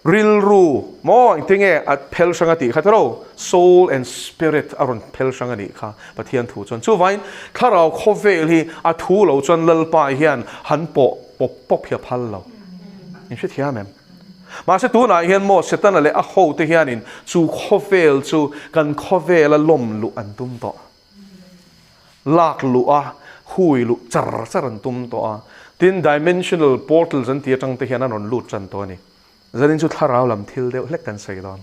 rilru maw engtin nge a phel hrang a tih kha tiraw, soul and spirit a rawn phel hrang a nih kha Pathian thu chuan. Chuvangin thlarau khawvel hi a thu lo chuan Lalpa hian han pawh pawp pawp hi a phal lo. In hrethiam em? Mahse tunah hian maw Setana leh a hote hianin chu khawvel chu kan khawvela lawm luh an tum tawh. Lak luh a, hui luh char char an tum tawh a. Tin, dimensional portals an tih atang te hian an rawn lut tan tawh a ni. Zanin chu thlarau lam thil deuh hlek kan sawi dawn.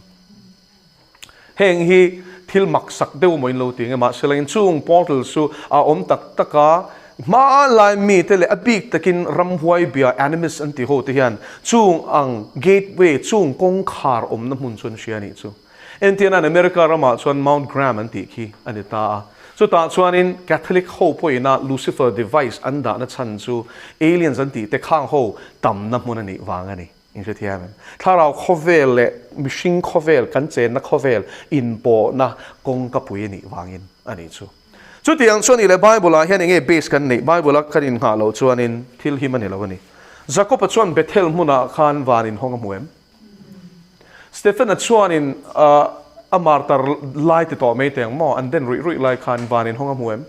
Heng hi thil maksak deuh maw in lo ti nge mahse langin chung portals chu a awm tak tak a, hmalai mite leh a bik takin ramhuai bia animist an tih ho te hian chung ang gateway chung kawngkhar awmna hmun chu an hria a nih chu. Entianan America ramah chuan Mount Graham an tih khi a ni ta a, chutah chuanin Catholic ho pawhina Lucifer device an dahna chhan chu aliens an tih te khang ho tamna hmun a nih vang a ni. Inhrethiam em? Thlarau khawvel leh mihring khawvel, kan chenna khawvel inpawhna kawngka pui a nih vangin a nih chu. Chutiang chuan i leh Bible-ah hian enge base kan neih? Bible-a kan innghah loh chuanin thil him a ni lo a ni. Jakob-a chuan Bethel hmunah khan van inhawng a hmu em? Stephen-a chuanin a martar lai ti tawh mai teng maw? An den ruih ruih lai khan van inhawng a hmu em?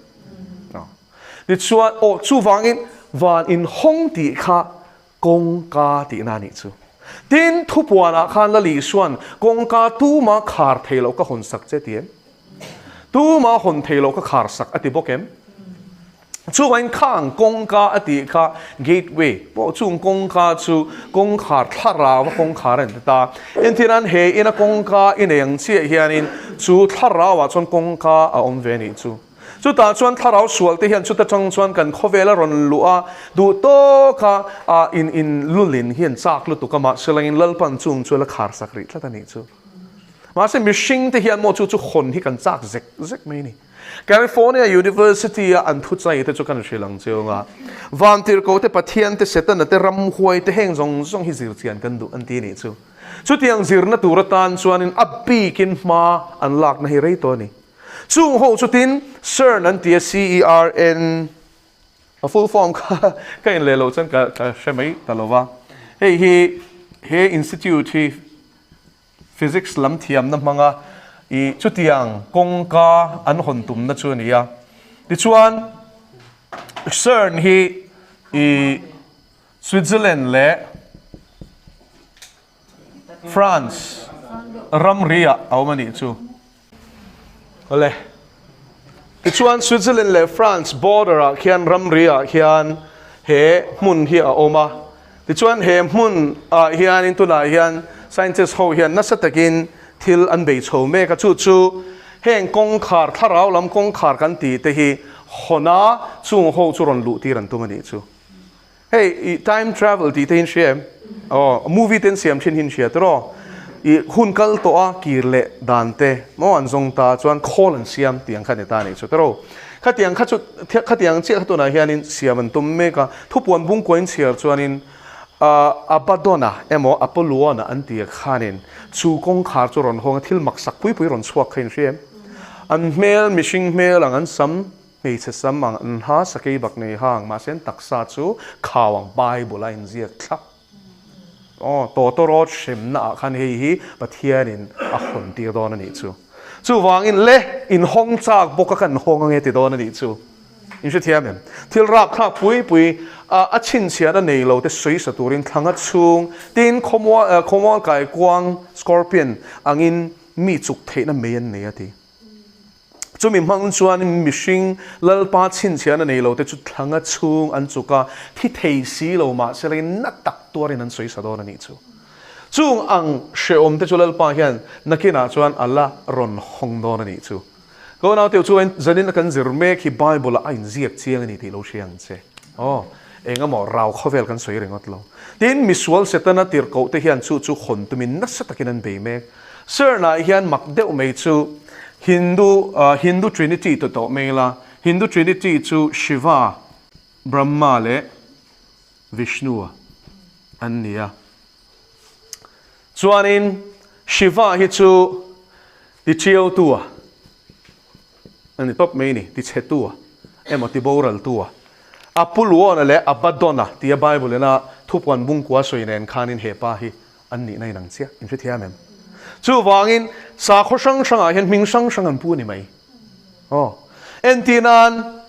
Tichuan, aw chuvangin van inhawng tih kha Kawngka tihna a nih chu. Tin, thupuanah khan Lal Isua'n kawngka tuma khar thei loh ka hawn sak che ti em? Tuma hawn thei loh ka khar sak a ti bawk em? Chuvangin khang kawngka a tih kha gateway pawh chung kawngka chu kawngkhar thlarau a kawngkhar a ni ta. Entirnan he ina kawngka i nei ang chiah hianin chu thlarauah chuan kawngka a awm ve a nih chu. Chutah chuan thlarau sualte hian chuta tang chuan kan khawvel a rawn luh a, duh tawka a in in lulin hi an chak lutuk a, mahse langin Lalpan chung chu a la khar sak rih tlat a nih chu. Mahse mihringte hian maw chu chu hawn hi kan chak zek zek mai a ni. California University a an thuchai te chu kan hrilh ang chiang a, Vantirhkoh te, Pathian te, Setana te, ramhuai te heng zawng zawng hi zirchian kan duh an ti a nih chu. Chutiang zirna tur atan chuanin a bikin hma an lakna hi rei tawh a ni. Chung ho chu tin CERN an ti a, C-E-R-N, a full form kha ka in leh loh chuan ka ka hre mai ta lo va. Hei hi he institute hi physics lam thiamna hmanga i chutiang kawngka an hawn tumna chu a ni a. Tichuan CERN hi i Switzerland leh France ramri ah a awm a nih chu. Awle. Tichuan Switzerland leh France border ah khian ramri ah khian he hmun hi a awm a. Tichuan he hmun ah hianin tunah hian scientist ho hian nasa takin thil an bei chho mek a. Chu chu heng kawngkhar thlarau lam kawngkhar kan tih te hi hawn a chung ho chu rawn luh tir an tum a nih chu. Hei i time travel tih te hi in hria em? Aw movie te an siam thin hi in hria tiraw? I hun kal tawh a kir leh dan te maw an zawng ta chuan khawl an siam tih ang kha ni ta anih chu tiraw? Khatiang kha chu khatiang chiah kha tunah hianin siam an tum mek a, thupuan bungkua in chhiar chuanin Abaddon-a emaw Apollyon-a an tih khanin chu kawngkhar chu rawn hawng a thil maksak pui pui rawn chhuak kha in hria em? An hmel mihring hmel ang an sam Hmeichhe sam ang an ha sakei bak nei hang mahse an taksa chu khau ang Bible a inziak thlap. Aw, tawtawrawt hremna ah khan hei hi Pathianin a hawn tir dawn a nih chu. Chuvangin le, inhawng chak bawk a kan hawng ange ti dawn a nih chu. In hrethiam em? Thil rapthlak pui pui a chhinchhian a nei lo te sawi sa turin thlanga chhung tin khawmual khawmual kaikuang, scorpion, angin mi chuk theihna mei an nei a ti. Chumi hmang chuan mihring Lalpa chhinchhiahna nei lote chu thlanga chhung an chuk a, thi thei si lo mah se lengin na tak tuarin an sawi sa dawn a nih chu. Chung ang hrehawmte chu Lalpa hian nakinah chuan a la rawn hawng dawn a nih chu. Ka unaute chuan zanin a kan zir mek hi Bible-ah a inziak chiang a ni tih lo hria ang che. Aw, eng emaw rau khawvel kan sawi ringawt lo. Tin, misual Setana tirhkohte hian chu chu hawn tumin nasa takin an bei mek. Cern-ah hian mak deuh mai chu Hindu Hindu Trinity ti tawh mai ila, Hindu Trinity chu Shiva, Brahma leh Vishnu an ni a. Chuanin Shiva hi chu tichiautu a a ni tawp mai a ni, tichhetu a emaw tiboraltu a. Apullon-a leh Abaddon-a tia Bible-ina thupuan bungkua sawi nen khanin he pa hi An nihna in ang chiah, in hrethiam em? Chuvangin sakhaw hrang hrangah hian hming hrang hrang an pu a ni mai. Aw. Entir nan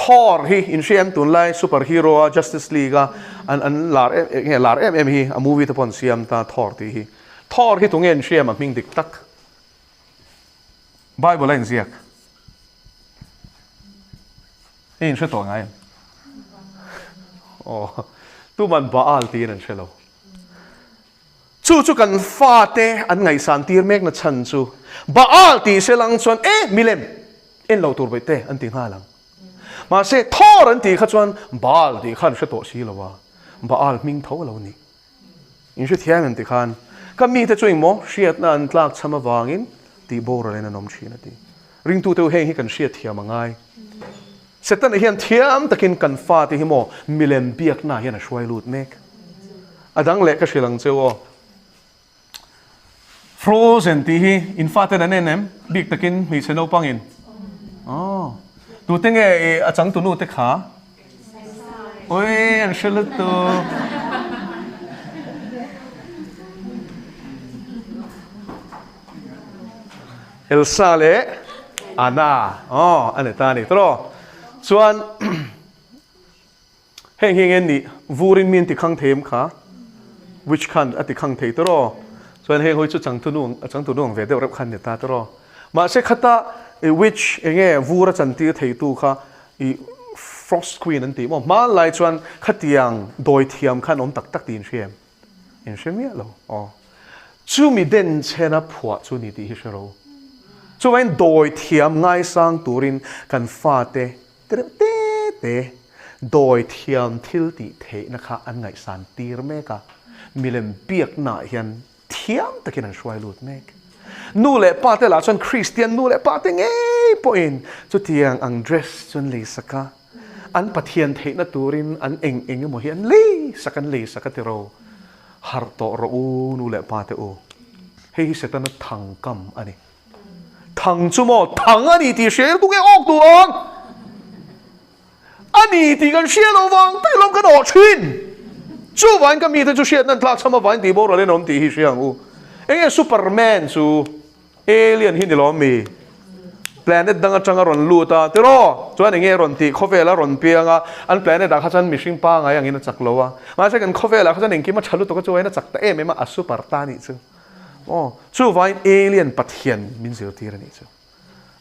Thor hi in hria em tunlai super hero a Justice League a an an lar em eng nge lar em em hi a movie te pawh an siam ta Thor tih hi. Thor hi tunge in hria em a hming dik tak? Bible a inziak. Hei in hre tawh ngai em? Aw, tuman Baal tiin an hre lo. Chu chu kan fate an ngaihsan tir mek na chhan chu Baal tih se lang chuan e milem en lo tur vaih te an ti nghal ang. Mahse Thor an tih kha chuan Baal tih kha an hre tawh si lo a, Baal hming tho a lo ni. In hre thiam em ti khan ka mite chu engmaw hriatna an tlak chham avangin tih boral in an awm thin a ti. Ringtute u heng hi kan hriat thiam a ngai. Setana hian thiam takin kan fate hi maw milem biakna hian a hruai lut mek. A dang leh ka hrilh ang cheu aw. Frozen tih hi in faten an en em? Bik takin hmeichhe naupangin. Aw. Tute nge i a changtunu te kha? Ui, an hre lutuk. Elsa leh Anna. Aw, a ni ta a ni tawh. Chuan Heng hi enge nih? Vurin mi an ti khang thei em kha? Witch khan a ti khang thei tawh. Chuan heng hawi chu changtunu a changtunu ang ve deuh reuh khan ni ta tawh. Mahse khata i witch enge vur a chantir theitu kha i Frost Queen an tih maw? Hmanlai chuan khatiang dawi thiam khan awm tak tak tih in hria em? In hre miah lo. Aw. Chumi den chhena phuah chu ni tih hi hre ro. Chuvangin dawi thiam ngaisang turin kan fate Tereuh te te dawi thiam thil tih theihna kha an ngaihsan tir mek a, milem biaknaah hian thiam takin an hruai lut mek. Nu leh pa te lah chuan Kristian nu leh pa te ngei pawhin chutiang ang dress chu an lei sak a, an Pathian theihna turin an eng eng emaw hi an lei sak an lei sak a ti ro. Harh tawh rawh u nu leh pa te u. Hei hi Setana thangkam a ni. Thang chu maw thang a ni tih hria ila tunge awk duh ang? A ni tih kan hria lo vang tak lam kan awh thin. Chuvain ka mite chu hriatna an tlak chham avain tih boral in awm tih hi hria ang u. Enge Superman chu alien hi ni lawm mi? Planet dang atanga rawn lut a tiraw? Chuan enge rawn tih khawvel a rawn piang a, an planet ah kha chuan mihring pangai angin a chak lo a. Mahse kan khawvel ah kha chuan engkim a tha lutuk a chuain a chak ta em em a, a super ta nih chu. Aw, chuvain alien Pathian min zirtir a nih chu.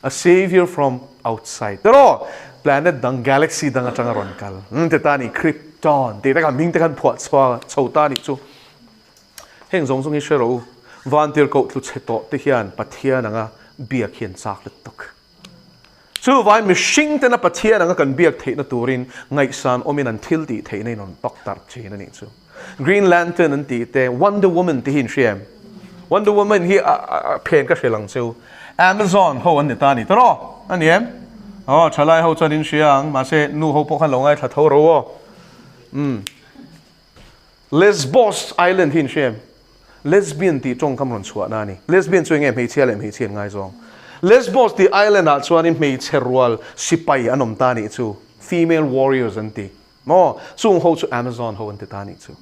A savior from outside. Tiraw? Planet dang, galaxy dang atanga rawn kal. Umm ti ta a ni, Krypton tih te khan hming te khan phuah chhuah chho ta a nih chu. Heng zawng zawng hi hre rawh u. Vantirhkoh tlu chhe tawh te hian Pathian anga biak hi an chak lutuk. Chuvain mihring tena Pathian anga kan biak theihna turin ngaihsan awmin an thil tih theihna in rawn pak tarh thin a nih chu. Green Lantern an tih te, Wonder Woman te hi in hria em? Wonder Woman hi a phen ka hre lang cheu. Amazon ho an ni ta a ni tawh a ni em? Aw, thalai ho chuan in hria ang, mahse nu ho pawh khan lo ngaithla tho ro aw. Umm. Lesbos Island hi in hria em? Lesbian tih tawngkam rawn chhuahna a ni. Lesbian chu enge hmeichhia leh hmeichhia an ngaizawng? Lesbos tih island ah chuanin hmeichhe rual sipai an awm ta nih chu. Female warriors an ti. Maw? Chung ho chu Amazon ho an ti ta nih chu.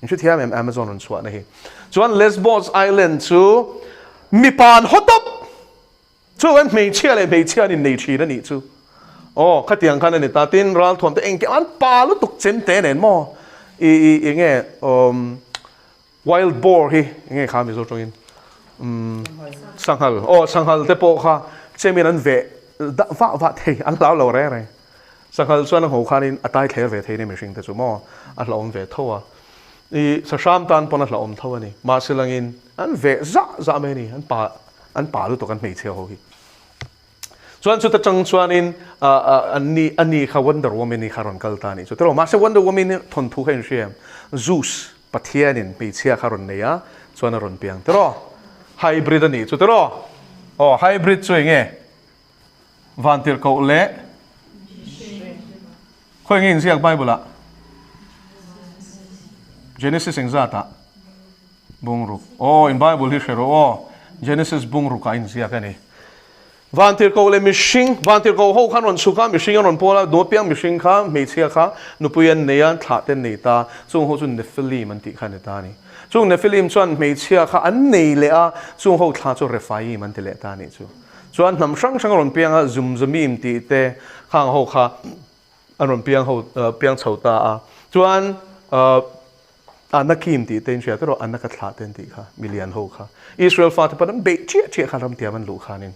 In hre thiam em Amazon rawn chhuahna hi? Chuan Lesbos Island chu mipa an haw tawp! Chuan hmeichhia leh hmeichhia an innei thin a nih chu. Aw, khatiang khan a ni ta. Tin, ralthuam te engkim an pa lutuk chem te nen maw? I, i, enge, um, wild boar hi, enge kha Mizo tawngin? Um, sanghal. Aw, sanghal te pawh kha chemin an veh dah vah vah thei, an hlau lo reng reng. Sanghal chuan a ngho khanin a tai thler ve thei nia mihring te chu maw? A hlauhawm ve tho a. I, sahram tan pawn a hlauhawm tho a ni. Mahse langin an veh zah zah mai a ni, an pa An pa lutuk an hmeichhia ho hi. Chuan chuta tang chuanin an ni a ni kha Wonder Woman-i kha rawn kal ta a nih chu. Tiraw mahse Wonder Woman-i thawnthu kha in hria em? Zeus Pathianin hmeichhia kha rawn nei a, chuan a rawn piang. Tiraw? Hybrid a nih chu tiraw? Aw hybrid chu eng nge? Vantirhkoh leh Khawi nge inziak Bible ah? Genesis engzatah? Bungruk. Aw, in Bible hi hre rawh aw. Genesis bungruk ah inziak a ni. Vantirhkoh leh mihring, vantirhkoh ho khan rawn chhuk a, mihring an rawn pawl a, nu apiang mihring kha, hmeichhia kha nupui an nei a, thlah te an nei ta. Chung ho chu Nephilim an tih kha a ni ta a ni. Chung Nephilim chuan hmeichhia kha an nei leh a, chung ho thla chu Rephaim an ti leh ta a nih chu. Chuan hnam hrang hrang a rawn piang a, Zumzumim tih te khang ho kha. An rawn piang ho piang chho ta a. Chuan Anakim tih te in hria te rawh Anaka thlah te an tih kha milian ho kha. Israel fate pawn an beih chiah chiah khan ramtiam an luh khanin.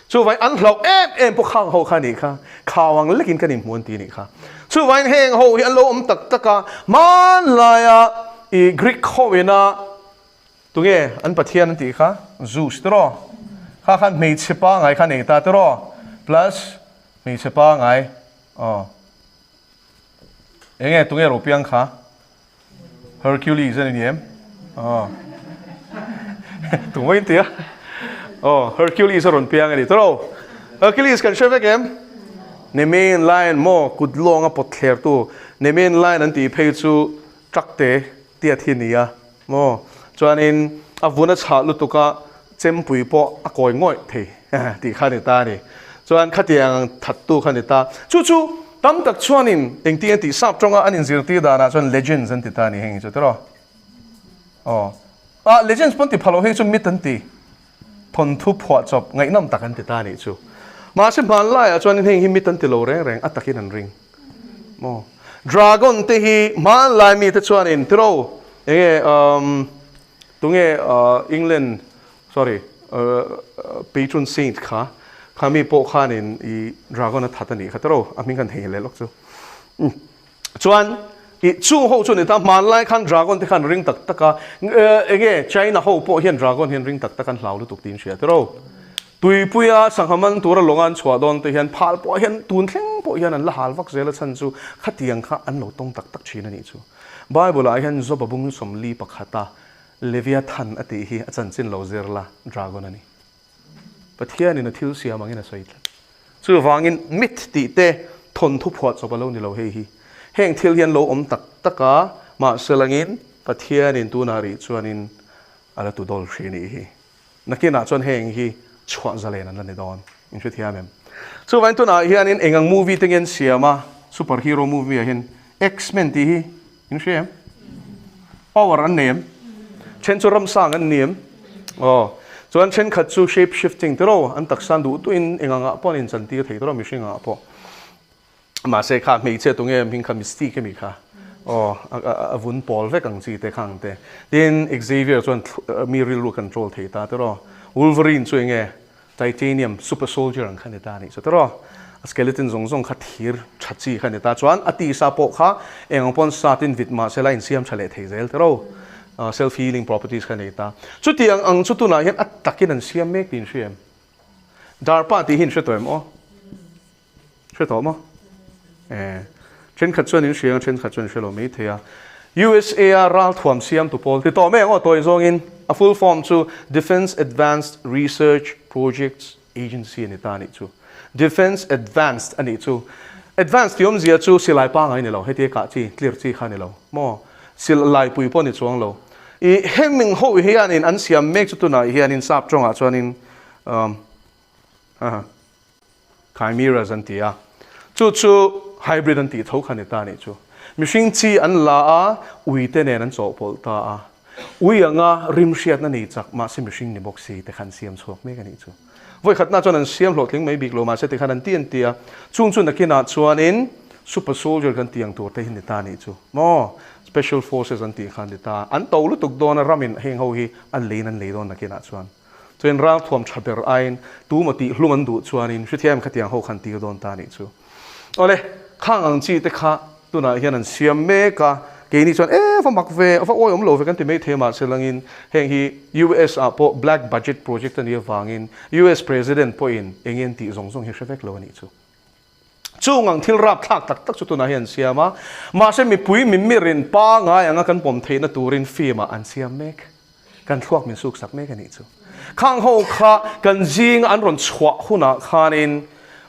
Chuvangin an hlauh em em pawh khang ho kha a nih kha. Khau ang lekin kan inhmu an ti a nih kha. Chuvangin heng ho hi an lo awm tak tak a, hmanlaia i Greek ho ina Tunge an Pathian an tih kha? Zeus tiraw? Kha khan hmeichhe pangai kha nei ta tiraw? Plus hmeichhe pangai aw. Enge tunge ro piang kha? Hercules a ni ni em? Aw. Tung mai tia. Aw, Hercules a rawn piang a ni tiraw? Hercules kan hre vek em? Nemean lion maw kut lawnga pawt thlertu Nemean lion an tih phei chu truck te tiat hi nia maw chuanin a vun a chhah lutuk a chempui pawh a kawi ngawih thei tih kha a ni ta a ni chuan khatiang thattu kha a ni ta chu chu tam tak chuanin engtin an tih sap tawnga an inzirtir danah chuan legends an ti ta a ni heng hi chu tiraw aw ah legends pawn ti pha lo hei chu myth an ti thawnthu phuahchawp ngaihnawm tak an ti ta a nih chu mahse hmanlaiah chuanin heng hi myth an ti lo reng reng a takin an ring. Maw? Dragon te hi hmanlai mite chuanin tiro enge um tunge England sorry patron saint kha kha mi pawh khanin i dragon a that a nih kha tiro a hming kan thei leh lawk chu chuan i chung ho chu ni ta hmanlai khan dragon te khan ring tak tak a enge China ho pawh hian dragon hian ring tak tak an hlau lutuk tiin hria tiro Tuipuia sangha man tura lawng an chhuah dawn te hian phal pawh hian tun thleng pawh hian an la hal vak zel a chhan chu khatiang kha an lo tawng tak tak thin a nih chu. Bible ah hian Job-a bung 41 a Leviathan a tih hi a chanchin lo zir la dragon a ni. Pathianin a thil siam angin a sawi tlat. Chuvangin myth tih te thawnthu phuah chawp a lo ni lo hei hi. Heng thil hi an lo awm tak tak a, mahse langin Pathianin tunah rih chuanin a la tu dawl hri a nih hi. Nakinah chuan heng hi chhuah zalen an la ni dawn. In hrethiam em? Chuvangin tunah hianin eng ang movie te nge an siam a, super hero movie ah hian X-Men tih hi in hria em? Power an nei em? Then chu ramsang an ni em? Aw. Chuan thenkhat chu shape shifting tiraw an taksa an duh duhin eng angah pawh an inchantir thei tiraw mihring angah pawh. Mahse kha hmeichhia tunge hming kha Mystique emi kha aw a vun pawl vek ang chi te kha ang te. Tin Xavier chuan mi rilru control thei ta tiraw. Wolverine chu enge titanium super soldier ang kha ni ta anih chu tiraw. A skeleton zawng zawng kha thir tha chi kha ni ta chuan a tisa pawh kha eng ang pawn satin vit mahse la insiam tha leh thei zel tiraw. Self healing properties kha nei ta. Chutiang ang chu tunah hian a takin an siam mek tih in hria em? Darpa tih hi in hre tawh em aw? Hre tawh maw? Eh, thenkhat chuan in hria ang, thenkhat chuan in hre lo mai thei a. USA a ralthuam siamtu pawl ti tawh mai ang aw tawi zawngin a full form chu Defence Advanced Research Projects Agency a ni ta a nih chu. Defence Advanced a nih chu. Advanced tih awmzia chu silai pangai ni lo, heti a kah chi, clear chi kha a ni lo maw? Silai pui pawh a ni chuang lo. I heng ho hianin an siam mek chu tunah hianin sap tawngah chuanin um, ha. Chimeras an ti a, chu chu hybrid an tih tho kha ni ta nih chu. Mihring chi an la a, ui te nen an chawhpawlh ta a. Ui anga rim hriatna nei chak mahse mihring ni bawk si te khan siam chhuak mek a nih chu. Vawikhatna chuan an siam hlawhtling mai bik lo mahse ti khan an ti an ti a, chung chu nakinah chuanin super soldier kan tih ang tur te hi ni ta nih chu maw? Special forces an tih kha ni ta. An to lutuk dawn a ramin heng ho hi an leiin an lei dawn nakinah chuan. Chuan ralthuam tha ber aiin tumaw tih hlum an duh chuanin hrethiam khatiang ho khan tir dawn ta nih chu. Awle, khang ang chi te kha tunah hian an siam mek a, keini chuan e va mak ve, va awi awm lo ve kan ti mai thei mahse langin heng hi US ah pawh black budget project a nih avangin US President pawhin eng nge an tih zawng zawng hi hre vek lo a nih chu. Chung ang thil rapthlak tak tak chu tunah hian an siam a, mahse mipui mimirin pangai anga kan pawm theihna turin film ah an siam mek. Kan thluak min suksak mek a nih chu. Khang ho kha kan zinga an rawn chhuah hunah khanin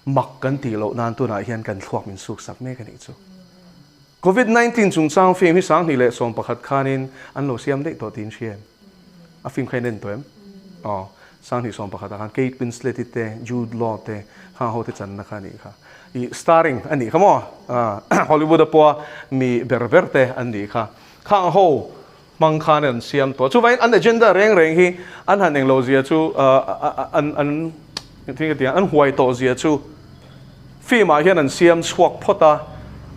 mak kan tih loh nan tunah hian kan thluak min suksak mek a nih chu. Covid 19 chungchang film hi 2011 khanin an lo siam daih tawh tiin hria em? A film kha in en tawh em? Aw, 2011 ah khan Kate Winslet i te, Jude Law te, khang ho te channa kha a nih kha. I starring a nih kha maw? Hollywood a pawha mi ber ber te an nih kha. Khang ho hmang khan an siam tawh. Chuvangin an agenda reng reng hi an han englo zia chu an an engtin nge tiang an huai tawh zia chu film ah hian an siam chhuak phawt a.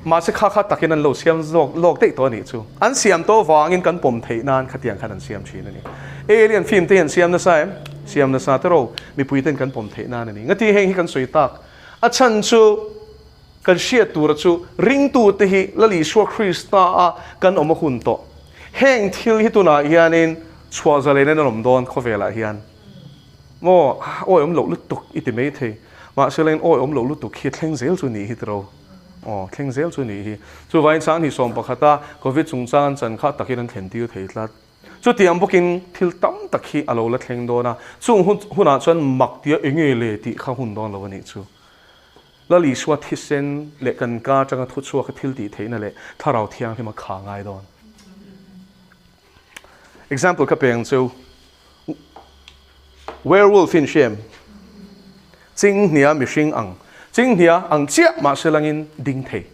Mahse kha kha takin an lo siam zawk lawk daih tawh a nih chu. An siam tawh vangin kan pawm theih nan khatiang khan an siam thin a ni. Alien film te hi an siam nasa em? Siam nasa te ro, mipui ten kan pawm theih nan a ni. Ngati heng hi kan sawi tak? A chhan chu kan hriat tura chu ringtu te hi Lal Isua Krista a kan awm a hun tawh. Heng thil hi tunah hianin chhuah zalen in an awm dawn khawvelah hian. Maw awi awm loh lutuk i ti mai thei. Mahse leng awi awm loh lutuk hi thleng zel chu nih hi tiro. Aw thleng zel chu nih hi. Chuvain Sanghnih sawm pakhata Covid chungchang an chan kha takin an thlen tir thei tlat. Chutiang bawkin thil tam tak hi a lo la thleng dawn a, chung hun hunah chuan mak tia enge le tih kha hun dawn lo a nih chu. Lal Isua thisen leh kan ka atanga thuchhuaka thil tih theihna leh Thlarau Thianghlim a kha ngai dawn. Example ka peng chu Werewolf in hriam Chinghnia mihring ang Chinghnia ang chiah mahse langin ding thei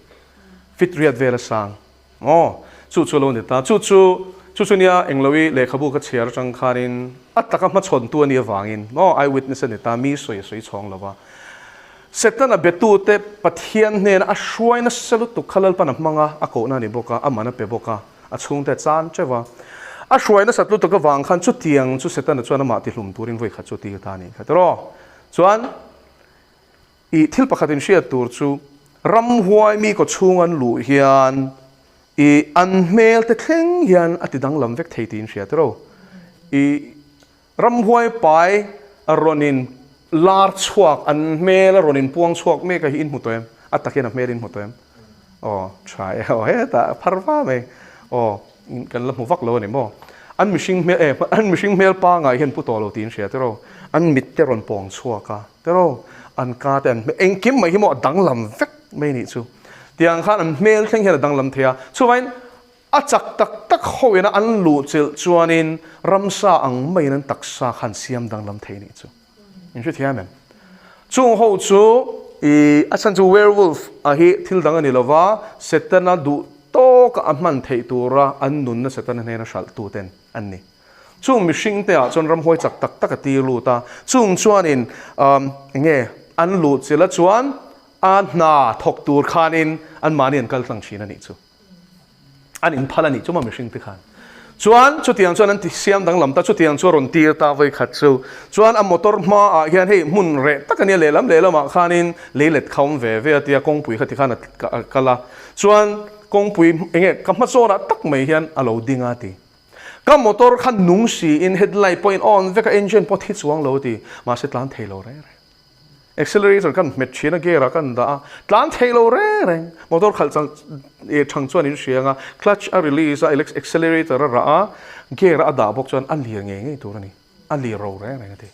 fit riat vel a sang Aw, chu chu a lo ni ta. Chu chu, chu chu nia englo-i lehkhabu ka chhiar atang khanin a taka hmachhawntu a nih avangin maw eyewitness a ni ta, mi sawi a sawi chhawng lo va. Setana betute Pathian hnena a hruai nasa lutuk kha Lalpan a hmang a, a kohna a ni bawk a, a man a pe bawk a, a chhungte a chan teuh a. A hruai nasat lutuk avang khan chutiang chu Setana chuan amah tihlum turin vawi khat chu a tir ta a ni kha tiraw. Chuan I thil pakhat in hriat tur chu ramhuai mi kawchhung an luh hian i an hmel te thleng hian a ti danglam vek thei tiin hriat ro. I ramhuai pai a rawn in lar chhuak an hmel a rawn in puang chhuak mek a hi in hmu tawh em? A takin a hmel in hmu tawh em? Aw tha e aw hetah phar va mai aw kan la hmu vak lo a ni maw? An mihring hmel e an mihring hmel pangai hian pu tawh lo tiin hriat ro. An mit te rawn pawng chhuak a. Tero, an ka te an hmel, engkim mai hi maw a danglam vek mai nih chu. Tiang khan an hmel thleng hian a danglam thei a. Chuvangin a chak tak tak ho ina an luh chilh chuanin ramsa ang maiin an taksa kha an siam danglam thei nih chu. In hrethiam em? Chung ho chu i a chhan chu werewolf a hi thil dang a ni lova, Setana duh tawka a hman theih tura an nunna Setana hnena hralh tuten an ni. Chung mihring te ah chuan ramhuai chak tak tak a tir lut a, chung chuanin umm enge an luh chilh a chuan a hna thawk tur khanin anmahni an kal tlang thin a nih chu. An inphal a nih chu maw mihring te khan. Chuan chutiang chuan an ti siam danglam ta, chutiang chu a rawn tir ta vawi khat chu. Chuan a motor hma ah hian hei hmun reh tak a nia lehlam lehlam ah khanin leilet kha awm ve ve a tia kawngpui kha tikhan a kal a. Chuan kawngpui enge ka hmazawn ah tak mai hian a lo ding a ti. Ka motor kha nung siin headlight pawhin on vek a, engine pawh thi chuang lo ti, mahse tlan thei lo reng reng. Accelerator kan hmet thin a, gear ah kan dah a, tlan thei lo reng reng. Motor khalh chang eh thang chuan in hria ang a, clutch a release a, accelerator a rah a, gear a dah bawk chuan a lir ngei ngei tur a ni. A lir ro reng reng a ti.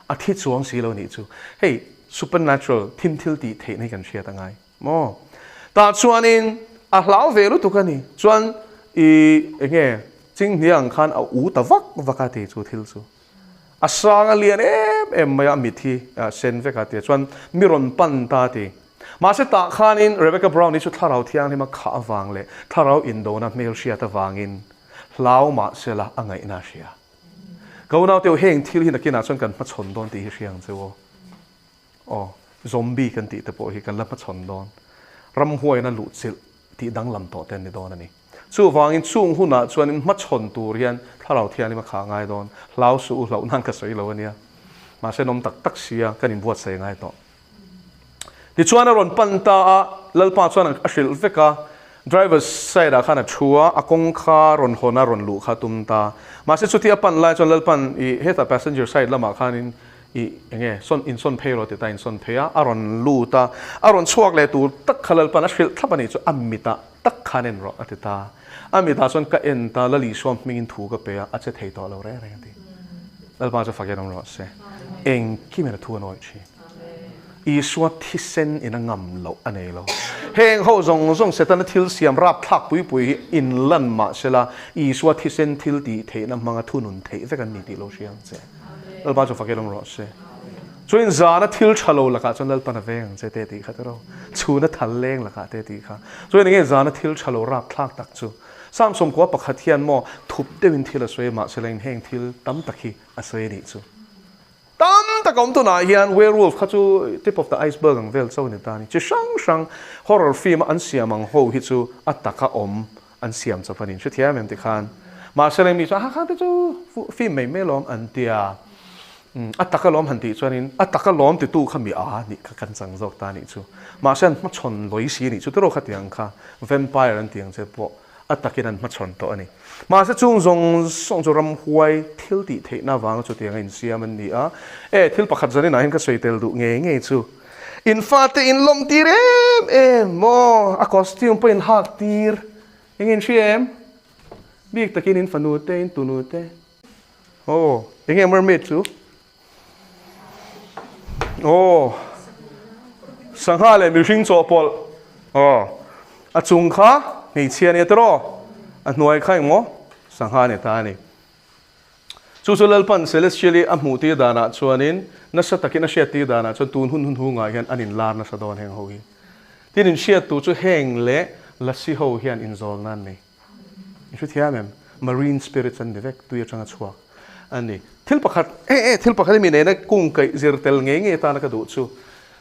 A thi chuang si lo nih chu. Hei supernatural thim thil tih theihna hi kan hriat a ngai. Maw? Tah chuanin a hlau ve lutuk a ni. Chuan i enge Chinghnia ang khan a u ta vak vak a ti chu thil chu. A sang a lian em em mai a, a mit hi sen vek a ti a. Chuan mi rawn pan ta a ti. Mahse tah khanin Rebecca Brown-i chu thlarau thianghlim a khah avang leh thlarau indona hmelhriat avangin hlau mahsela a ngaihna a hria. Ka unaute heng thil hi nakinah chuan kan hmachhawn dawn tih hi hria ang che u aw. Aw, zombie kan tih te pawh hi kan la hmachhawn dawn. Ramhuaina luhchilh tih danglam tawh te an ni dawn a ni. Chuvangin chung hunah chuanin hmachhawn tur hian Thlarau Thianghlim a khah ngai dawn. Hlau suh u hlauh nan ka sawi lo a nia. Mahse nawm tak tak sia kan inbuatsaih ngai tawh. Tichuan a rawn pan ta a, Lalpa chuan a hrilh vek a, driver side ah khan a thu a, a kawng kha rawn hawn a rawn luh kha a tum ta. Mahse chuti a pan lai chuan Lalpan i hetah passenger side lamah khanin I enge sawn in sawn phei rawh ti ta in sawn phei a, a rawn lut a, a rawn chhuak leh tur tak kha Lalpan a hrilh thlap a nih chu a mitah tak khan en rawh a ti ta. A mitah chuan ka en ta, Lal Isua hmingin thu ka pe a, a che thei tawh lo reng reng a ti. Lalpa chu fakin awm rawh se. Engkim in a thu a nawih thin. Isua thisen in a ngam loh a nei lo. Heng ho zawng zawng Setana thil siam rapthlak pui pui hi in lan mah sela Isua thisen thil tih theihna hmanga thunun theih vek an ni tih lo hria ang che. Lalpa chu fakin awm rawh se. Chuan zana thil tha lo lakah chuan Lalpan a veng ang che te tih kha tiraw. Chhuna thal leng lakah te tih kha. Chuan enge zana thil tha lo rapthlak tak chu. Samsung kua pakhat hian maw thup deuhin thil a sawi a mahse la in heng thil tam tak hi a sawi a nih chu. Tam tak a awm tunah hian werewolf kha chu tip of the iceberg ang vel chauh a ni ta a ni. Chi hrang hrang horror film a an siam ang ho hi chu a taka awm an siam chawp a ni. Hrethiam em tikhan mahse leng mi chuan ha kha te chu film mai mai lawm an tia. A taka lawm han tih chuanin a taka lawm titu kha mi a nih kha kan chang zawk ta a nih chu. Mahse an hmachhawn lawi si a nih chu tiraw khatiang kha vampire an tih ang che pawh a takin an hmachhawn tawh a ni. Mahse chung zawng zawng chu ramhuai thil tih theihna avanga chutianga insiam an ni a. E, thil pakhat zaninah hian ka sawi tel duh ngei ngei chu. In fate in lawm tir em em maw? A costume pawh in hak tir. Eng in hria em? Bik takin in fanu te, in tunu te. Aw, eng nge mermaid chu? Aw, sangha leh mihring chawhpawlh. Aw, a chung kha hmeichhia ania tiraw? A hnuai kha engmaw sangha a ni ta a ni. Chu chu Lalpan Celestial-i a hmuh tir danah chuanin nasa takin a hriat tir danah chuan tun hun hun hungah hian an inlar nasa dawn heng ho hi. Tin inhriat tur chu heng leh lasi ho hian inzawlna an nei. I hrethiam em? Marine spirits an ni vek, tui atanga chhuak an ni. Thil pakhat, eh eh, thil pakhat hi mi nena kung kaih zir tel ngei ngei atana ka duh chu,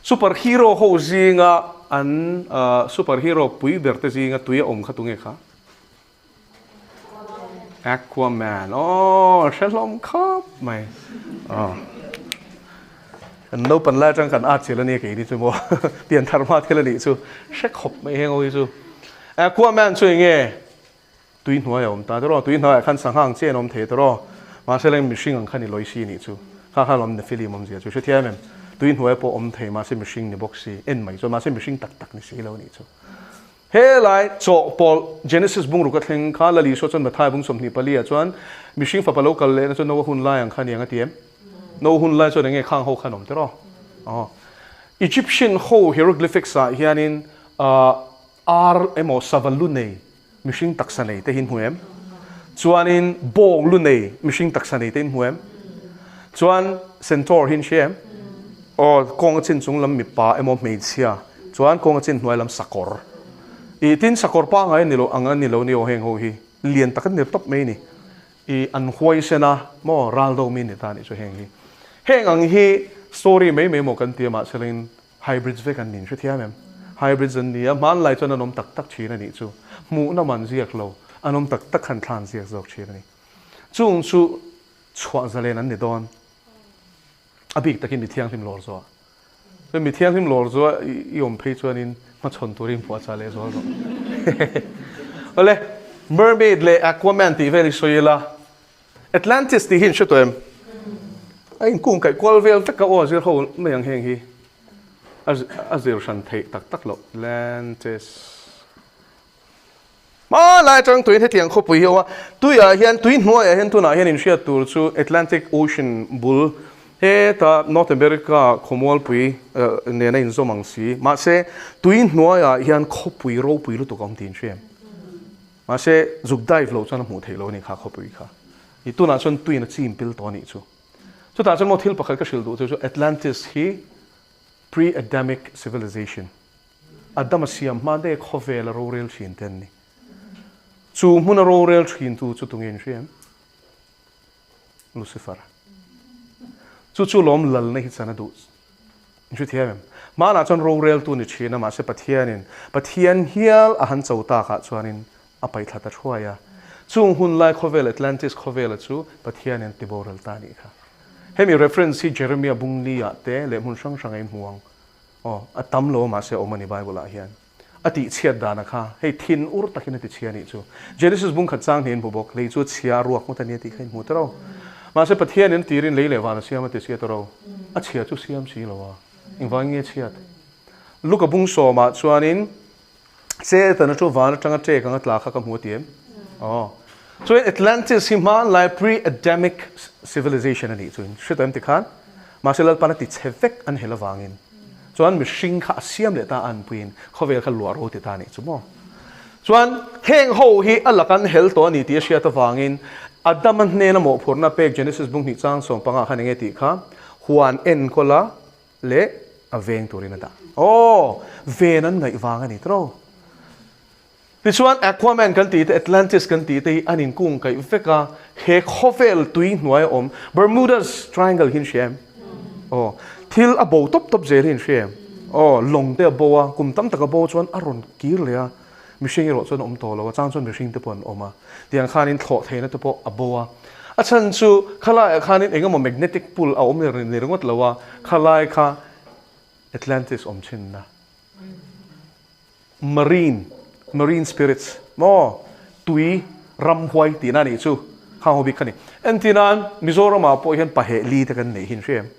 super hero ho zinga an super hero pui ber te zinga tui a awm kha tunge kha? Aquaman, aw, hre hlawm khawp mai. Aw. Kan naupan lai atang kan at chil a nia keini chu maw pian thar hma thil a nih chu hre khawp mai heng ho hi chu. Aquaman chu enge tui hnuai a awm ta tiraw tui hnuaiah khan sangha ang chiah in awm thei tiraw mahse leng mihring ang khan i lawi si nih chu kha kha lawm Nephilim awmzia chu hrethiam em tui hnuai pawh awm thei mahse mihring ni bawk si en mai chuan mahse mihring tak tak ni si lo nih chu. He lai chawhpawlh Genesis bungruk a thleng kha Lal Isua chuan Mathai bung 24 ah chuan mihring fapa lo kal lehna chu Noa hun lai ang kha a ni ang a ti em? Noa hun lai chuan enge khang ho khan awm tiraw? Aw. Egyptian ho hieroglyphics ah hianin ar emaw sava lu nei mihring taksa nei te hi in hmu em? Chuanin bawng lu nei mihring taksa nei te in hmu em? Chuan centaur hi in hria em? Aw, kawng a chin chung lam mipa emaw hmeichhia chuan kawng a chin hnuai lam sakawr. Ih, tin sakawr pangngai a ni lo ang a ni lo ni aw heng ho hi. Lian tak an ni tawp mai a ni. Ih, an huaisen a maw ral do mi ni ta a nih chu heng hi. Heng ang hi story mai mai maw kan ti a mahse-lengin hybrids vek an ni hrethiam em? Hybrids an ni a, hmanlai chuan an awm tak tak thin a nih chu. Hmuhna man ziak lo, an awm tak tak khan thlan ziak zawk thin a ni. Chung chu chhuah zalen an ni dawn. A bik takin mi thianghlim lawr zuah. Chuan mi thianghlim lawr zuah i awm phei chuanin hmachhawn turin puahchah leh zual rawh. Awle, mermaid leh aquaman tih vel i sawi ila, Atlantis tih hi in hre tawh em? A inkung kaih kual vel vek a aw a zir ho mai ang heng hi. A zir hran theih tak tak loh. Atlantis. Hma lai atang tuiin hetiang khawpui hi a awm a, tuiah hian tui hnuaiah hian tunah hian inhriat tur chu Atlantic Ocean bul heta North America khawmualpui nena inzawm ang si. Mahse, tui hnuaiah hian khawpui ropui lutuk a awm tih inhria em? Mahse, zuk dive loh chuan a hmuh theih loh a ni kha khawpui kha. I tunah chuan tuiin a chim pil tawh a nih chu. Chutah chuan maw thil pakhat ka hrilh duh chu chu Atlantis hi pre-Adamic civilization. Adama siam hma daih khawvel a rorel thin te an ni. Chu hmuna rorel thin tu chu tunge in hria em? Lucifer. Chu chu lawm lalna hi chan a duh. In hre thiam em? Hmanah chuan rorel tu ni thin a, mahse Pathianin Pathian hial a han cho takah chuanin a paihthla ta thuai a. Chung hun lai khawvel Atlantis khawvela chu Pathianin ti boral ta a nih kha. Hemi reference hi Jeremiah bungli ah te leh hmun hrang hrang a inhmu ang. Aw, a tam lo mahse awm a ni Bible ah hian. A tih chhiat dan a kha, hei thin ur takin a ti chhia a nih chu. Genesis bung khat chang hnih in hmu bawk, lei chu a chhia a ruak ngawt a nia tih kha in hmu ta ro. Mahse Pathian in tirin lei leh van a siam a ti chhia ta ro. A chhia chu siam si lo a, engvangin nge chhiat? Luka bung sawmah chuanin Satan chu van atanga ṭek anga tla kha ka hmu a ti em? Aw. Chuan Atlantis hi hmanlai pre-Adamic civilization a nih chu in hre tawh em ti khan? Mahse Lalpan a ti chhe vek an hel avangin chuan mihring kha a siam leh ta a anpuiin khawvel kha luah ro ti ta a nih chu maw? Chuan heng ho hi a lak an hel tawh a ni tih a hriat avangin Adama hnena mawhphurhna pek Genesis bung hnih chang 15 khan enge tih kha huan enkawl a leh a veng turin a dah. Aw, ven an ngaih vang a ni tawh. Tichuan, Aquaman kan tih te, Atlantis kan tih te hi an inkung kaih vek a, he khawvel tui hnuai a awm Bermuda's Triangle hi in hria em? Aw, thil a bo tawp tawp zel hi in hria em? Aw, lawng te a bo a, kum tam tak a bo chuan a rawn kir leh a, mihring erawh chuan a awm tawh lo a, chang chuan mihring te pawh an awm a, tiang khanin thlawh theihna te pawh a bo a. A chhan chu khalaiah khanin eng emaw magnetic pull a awm ni ringawt lo a, khalai kha Atlantis awm thinna. Marine, marine spirits, maw? Tui ramhuai tihna a nih chu, khang ho bik kha ni. Entirnan, Mizoramah pawh hian paheh li te kan neih hi an hria em?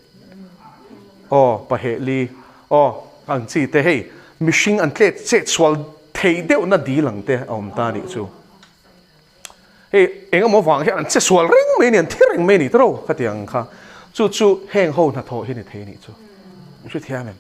Aw, paheh li, aw, ang chi te hei, mihring an tlet chet sual thei deuhna dil ang te a awm ta a nih chu. Hei, engemaw vang hian an che sual reng mai a ni, an thi reng mai a ni tawrh khatiang ang kha. Chu chu heng ho hnathawh hi a ni thei a nih chu. An hrethiam em?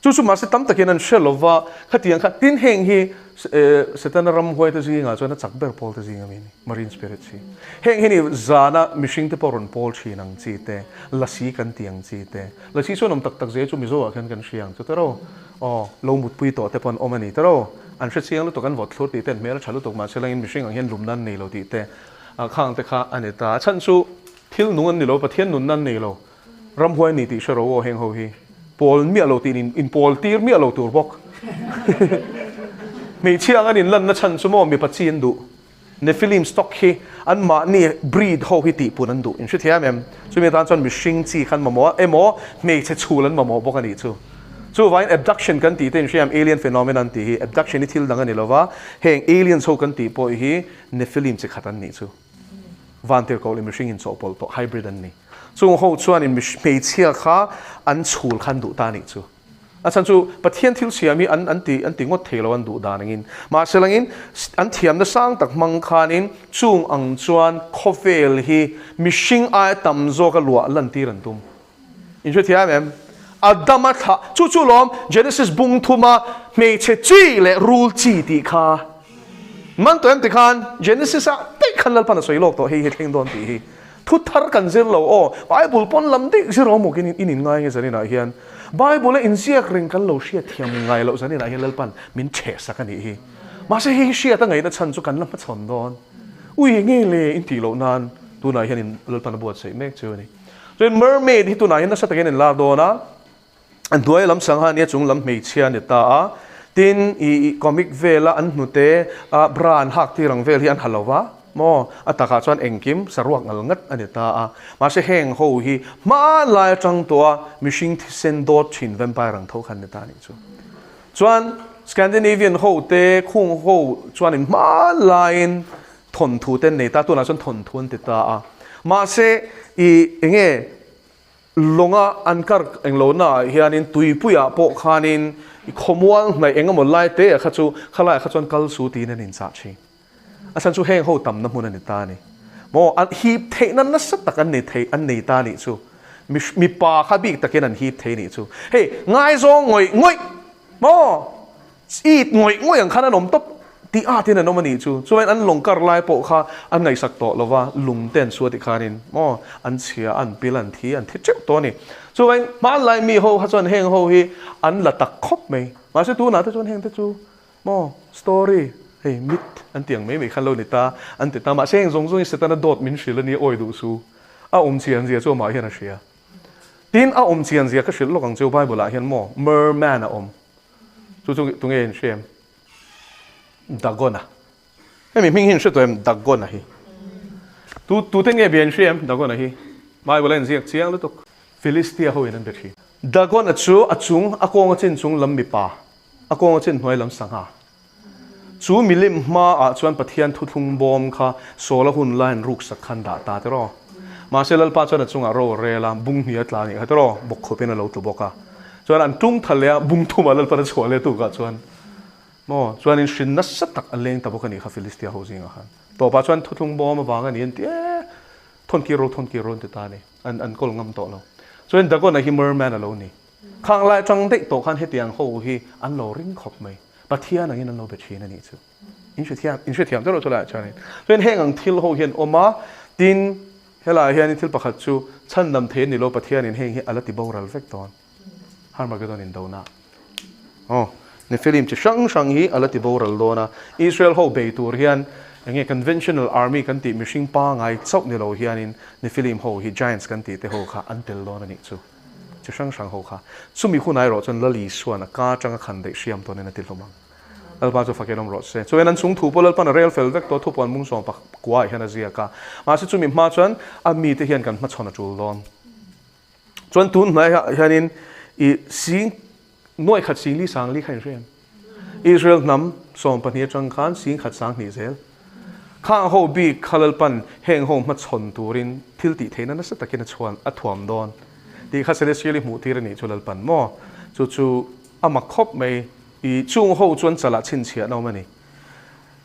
Chu chu mahse tam takin an hre lova, khatiang kha tin heng hi Setana ramhuaite zingah chuan a chak ber pawlte zing ami a ni, marine spirits hi. Heng hi ni zana mihring te pawh rawn pawl thin ang chi te, lasi kan ti ang chi te. Lasi chuan awm tak tak zel chu Mizo ah khian kan hria ang chu tawrh aw, lo mutpui tawh te pawh an awm a ni tawrh aw. An hre chiang lutuk, an vawt thlur tih te, an hmel a tha lutuk mahse langin mihring ang hian lumna an nei lo tih te khang te kha a ni ta. A chhan chu thil nung an ni lo, Pathian nunna an nei lo. Ramhuai ni tih hre ro aw heng ho hi. Pawl miah lo tih in in pawl tir miah lo tur bawk. Hmeichhia ang an in lanna chhan chu maw mipa chi an duh. Nephilim stock hi an mahni breed ho hi tihpun an duh. In hrethiam em? Chumi atan chuan mihring chi khan mamawh a emaw hmeichhe chhul an mamawh bawk a nih chu. Chuvangin abduction kan tih te in hriam alien phenomenon tih hi abduction hi thil dang a ni lova heng aliens ho kan tih pawh hi Nephilim chi khat an nih chu. Vantirhkoh leh mihring inchawhpawlh tawh hybrid an ni. Chung ho chuanin hmeichhia kha an chhul khan duh ta a nih chu. A chhan chu Pathian thil siam hi an an ti an ti ngawt thei lo an duh dan angin. Mahse langin an thiamna sang tak hmang khanin chung ang chuan khawvel hi mihring aia tam zawka luah lantir an tum. In hrethiam em? Adama thlah, chu chu lawm Genesis bung thuma hmeichhe chi leh rul chi tih kha. Man tawh em ti khan Genesis ah daih khan Lalpan a sawi lawk tawh hei hi thleng dawn tih hi. Thu thar kan zir lo aw, Bible pawn lam daih zir awm awkin in in ngai nge zanin ah hian. Bible a inziak reng kan lo hriatthiam ngai loh zanin ah hian Lalpan min chheh sak a nih hi. Mahse hei hi hriat a ngaihna chhan chu kan la hmachhawn dawn. Ui nge le in tih loh nan tunah hian in Lalpan a buatsaih mek chu a ni. Chuan mermaid hi tunah hian nasa takin an lar dawn a, a hnuai lam sangha nia chung lam hmeichhia a ni ta a, tin ih comic vela an hnute a bra an hak tir ang vel hi an ha lo va maw, a takah chuan engkim saruak ngal ngat a ni ta a, mahse heng ho hi hmanlai atang tawh a mihring thisen dawt thin vampire ang tho khan ni ta a nih chu. Chuan Scandinavian ho te khung ho chuanin hmanlaiin Thawnthu te an nei ta, tunah chuan thawnthu an ti ta a. Mahse, i enge lawnga an kar englo naah hianin tuipuiah pawh khanin i khawmual hnaih eng emaw lai te ah kha chu khalaiah kha chuan kal su tiin an inchah thin. A chhan chu heng ho tamna hmun a ni ta a ni. Maw an hip theihna nasa tak an nei thei an nei ta a nih chu. Mi mipa kha bik takin an hip thei nih chu. Hei ngaizawng ngawih ngawih maw It ngawih ngawih ang khan an awm tawp tih at in an awm a nih chu. Chuan an lawng kar lai pawh kha an ngaihsak tawh lo va, lung te an suat tih khanin maw an chhia, an pil, an thi, an thi teuh tawh a ni. Chuan hmanlai mi ho kha chuan heng ho hi an la tak khawp mai. Mahse tunah te chuan heng te chu maw story hei myth an ti ang mai mai khan lo ni ta an ti ta. Mahse heng zawng zawng hi Setana dawt min hrilh a nia awi duh su. A awm chian zia chu amah hian a hria. Tin a awm chian zia ka hrilh lawk ang chu Bible ah hian maw merman a awm. Chu chu tunge in hria em? Dagona. Hemi hming hi in hre tawh em? Dagona hi. Tu tute nge bia in hria em? Dagona hi. Bible a inziak chiang lutuk. Philistia ho in an be thin. Dagona chu a chung, a kawnga chin chung lam mipa, a kawnga chin hnuai lam sangha. Chu milim hmaah chuan Pathian thuthlung bawm kha Saula hun laiin ruksak khan dah ta tiraw. Mahse Lalpa chuan a chungah ro a rel a, bung hnih a tla nih kha tiraw, bawk khawpin a lo tlu bawk a. Chuan an tung tha leh a, bung thumah Lalpan a chhuah leh tukah chuan maw chuanin hrin nasa tak a leng ta bawk a nih kha Filistia ho zingah khan. Tawpah chuan thuthlung bawm avang a ni an ti e, thawn kir ro thawn kir ro an ti ta a ni, an an kawl ngam tawh lo. Chuan Dagon-a hi merman a lo ni. Khang lai atang daih tawh khan hetiang ho hi an lo ring khawp mai. Pathian angin an lo be thin a nih chu. In hrethiam, in hrethiam deuh loh chu laiah chuanin. Chuan heng ang thil ho hian awm a, tin helaiah hianin thil pakhat chu chhandam thei a ni lo, Pathianin heng hi a la ti boral vek dawn. Harmagedon indona. Aw, Nephilim chi hrang hrang hi a la ti boral dawn a. Israel ho bei tur hian enge conventional army kan tih mihring pangai chauh ni lo hianin Nephilim ho hi giants kan tih te ho kha an tel dawn a nih chu. Chi hrang hrang ho kha. Chumi hunah erawh chuan Lal Isua'n a ka atanga khan daih hriam tawnin a ti hlawm ang. Lalpa chu fakin awm rawh se. Chuan an chung thu pawh Lalpa'n a rel fel vek tawh thupuan mung sawm pakua ah hian a ziak a. Mahse chumi hma chuan a mite hian kan hmachhawn a tul dawn. Chuan tun hnaiah hianin i sing nuaih khat sing li sang li kha in hria em? Israel hnam 12 atang khan sing khat sang hnih zel. Khang ho bik kha Lalpan heng ho hmachhawn turin thil tih theihna nasa takin a chhuan a thuam dawn tih kha Celestial i hmuh tir a nih chu Lalpan maw? Chu chu a mak khawp mai. I chung ho chuan chalah chhinchhiahna awm a ni.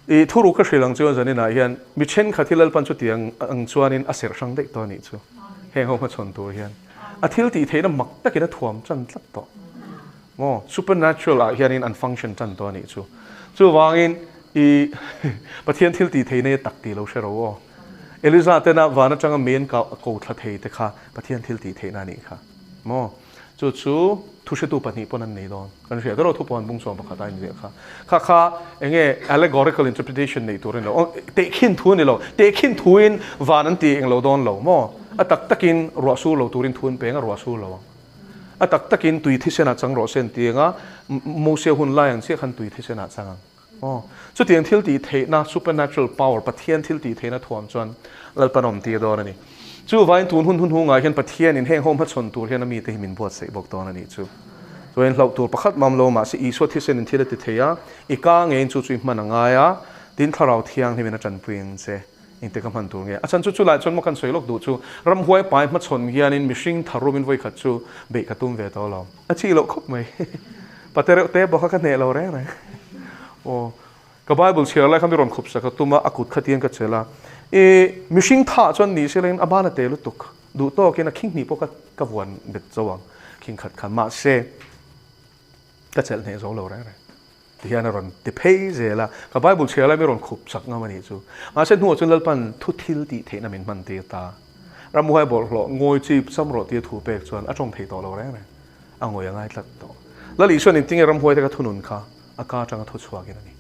I thuruk ka hrilh ang chuan zaninah hian mi thenkhat hi Lalpan chutiang ang chuanin a serh hrang daih tawh a nih chu. Heng ho hmachhawn tur hian a thil tih theihna mak takin a thuam tan tlat tawh. Maw? Supernatural ah hianin an function tan tawh a nih chu. Chuvangin i Pathian thil tih theihna hi a tak tih lo hre ro aw. Eliza tena van atanga mi an ko thla thei te kha Pathian thil tih theihna a nih kha. Maw? Chu chu thuhretu pahnih pawn an nei dawn. Kan hriat erawh thupuan bung sawm pakhat a inziah kha. Kha kha eng nge allegorical interpretation neih tur a ni lo. Tehkhin thu a ni lo. Tehkhin thuin van an ti eng lo dawn lo maw? A tak takin ruah sur lo turin thu an peng a, ruah sur lo ang. A tak takin tui thisen ah chang rawh se an ti eng a, Mosia hun lai ang chiah khan tui thisen ah chang ang. Aw, chutiang thil tih theihna, supernatural power, Pathian thil tih theihna thuam chuan Lalpan awm tir dawn a ni. Chuvain tun hun hunhungah hian Pathianin heng ho hmachhawn tur hian a mite hi min buatsaih bawk dawn a nih chu. Chuan hlauh tur pakhat mam lo mahse Isua thisenin thil a ti thei a, i ka ngeiin chu chu i hman a ngai a, tin Thlarau Thianghlimin a tanpui ang che. Engte ka hman tur nge? A chhan chu chulai chuan maw kan sawi lawk duh chu ramhuai pai hmachhawn hianin mihring tharumin vawikhat chu beih ka tum ve tawh lo. A chih loh khawp mai. Pate reuh te bawk a ka hneh lo reng reng. Aw, ka Bible chhiar lai kha mi rawn khup sak a tum a, a kut kha tiang ka chelh a. I mihring thah chuan ni se lengin a ban a te lutuk. Duh tawkin a khing hnih pawh ka ka vuan bet zo ang khing khat khan. Mahse, ka chelh hneh zo lo reng reng. Ti hian a rawn ti phei zel a, ka Bible chhiar lai mi rawn khup chak ngam a nih chu. Mahse hnuah chuan Lalpan thu thil tih theihna min hman tir ta. Ramhuai bawlhhlawh ngawi chip cham rawh tia thu pek chuan a tawng thei tawh lo reng reng. A ngawi a ngai tlat tawh. Lal Isuan engtinge ramhuai te ka thunun kha a ka atanga thu chhuakin a ni.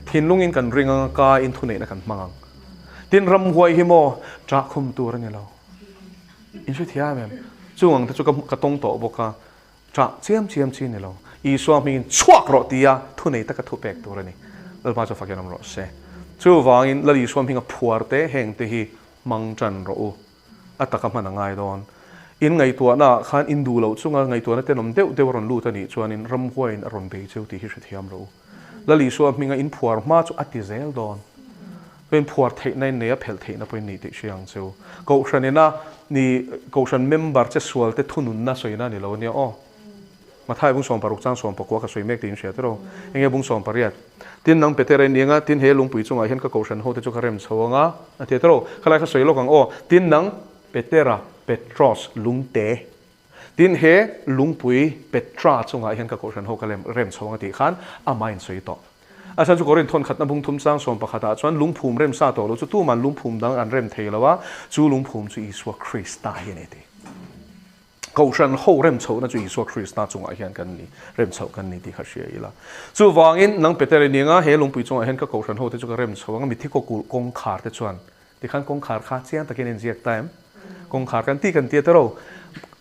Thinlungin kan ring ang a, ka in thuneihna kan hmang ang. Tin ramhuai hi maw ṭah khum tur a ni lo. In hrethiam em? Chung ang te chu ka tawng tawh bawk a. Ṭah chiam chiam chi ni lo. Isua hmingin chhuak rawh tia thunei taka thu pek tur a ni. Lalpa chu fakin awm rawh se. Chuvangin Lal Isua hminga phuar te heng te hi hmang ṭan rawh u. A taka hman a ngai dawn. In ngaihtuahna ah khan in duh loh chunga ngaihtuahna tenawm deuh deuh a rawn lut a nih chuanin ramhuaiin a rawn bei cheu tih hi hrethiam rawh u. Lal Isua hminga in phuar hma chu a ti zel dawn. Chuan phuar theihna in nei a, phelh theihna pawh in nei tih hria ang cheu. Kohhran ina ni Kohhran member che sual te thununna sawina a ni lo ania aw. Mathai bung 60 chang 19 ka sawi mek tih in hria tiraw. Enge bung 18? Tin nang Petera in ni anga, tin he lungpui chungah hian ka Kohhran ho te chu ka rem chho anga a ti tiraw. Khalai kha sawi lawk ang aw. Tin nang Petera, Petros, lungte. Tin, he lungpui Petra chungah hian ka kohhran ho ka lem rem chho ang a tih khan amah in sawi tawh. A chhan chu Korinth thawn khatna bung thum chang 11 ah chuan lungphum rem sa tawh lo chu tuman lungphum dang an rem thei lo a, chu lungphum chu Isua Krista hi a ni ti. Kohhran ho rem chhohna chu Isua Krista chungah hian kan ni, rem chhoh kan ni tih kha hria ila. Chuvangin, nang Peter i ning a, he lungpui chungah hian ka kohhran ho te chu ka rem chho ang a, mitthi kawkulh kawngkhar te chuan Tikhan kawngkhar kha chiang takin in ziak ta em? Kawngkhar kan ti kan ti a tero.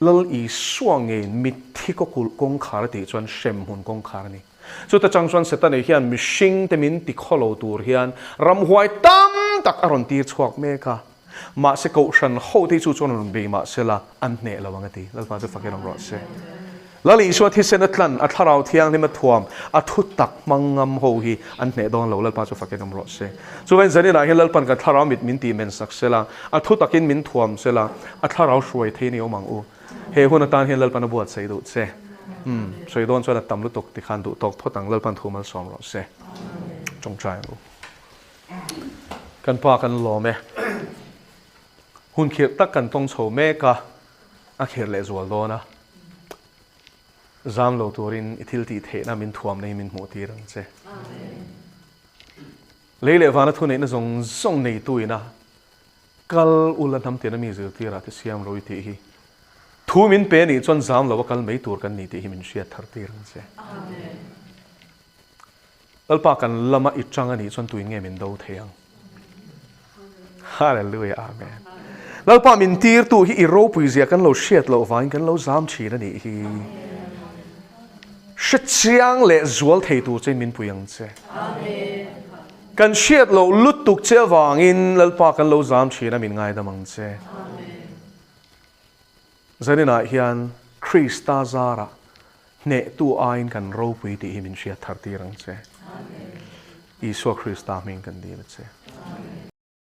Lal Isua ngeiin mitthi kawkulh kawngkhar a tih chuan hremhmun kawngkhar a ni. Chuta chang chuan Setana hian mihring te min ti khawlo tur hian ramhuai tam tak a rawn tir chhuak mek a. Mahse kohhran ho te hi chu chuan rawn bei mahsela an hneh lo ang a ti. Lalpa chu fakin awm rawh se. Lal Isua thisen a tlan, a thlarau thianghlim a thuam, a thu tak hmang ngam ho hi an hneh dawn lo, Lalpa chu fakin awm rawh se. Chuvain zaninah hian Lalpan kan thlarau mit min tih men sak sela, a thu takin min thuam sela, a thlarau hruai thei ni awm ang u. He hun atan hian Lalpan a buatsaih duh che. Umm, sawi dawn chuan a tam lutuk tikhan duh tawk phawt ang, Lalpan thu malsawm rawh se. Tawngtai ang u. Kan pa kan lawm e. Hun khirh tak kan tawng chho mek a, a khirh leh zual dawn a. Zam lo turin i thil tih theihna min thuamna hi min hmuh tir ang che. Lei leh vana thuneihna zawng zawng neitu ina kal ula hnam tiana mi zirtirah te siam ro i tih hi thu min pe nih chuan zam lo a kal mai tur kan ni tih hi min hriat thar tir ang che. Lalpa kan lama i tang a nih chuan tuin nge min do thei ang? Hallelujah Amen. Lalpa min tirtu hi i ropui zia kan lo hriat loh vangin kan lo zam thin a nih hi. Hre chiang leh zual thei tur chein min pui ang che. Kan hriat loh lutuk che avangin Lalpa kan lo zam thin a min ngaidam ang che. Zaninah hian Krista zarah hnehtu aiin kan ropui tih hi min hriat thar tir ang che. Isua Krista hming kan dil a che.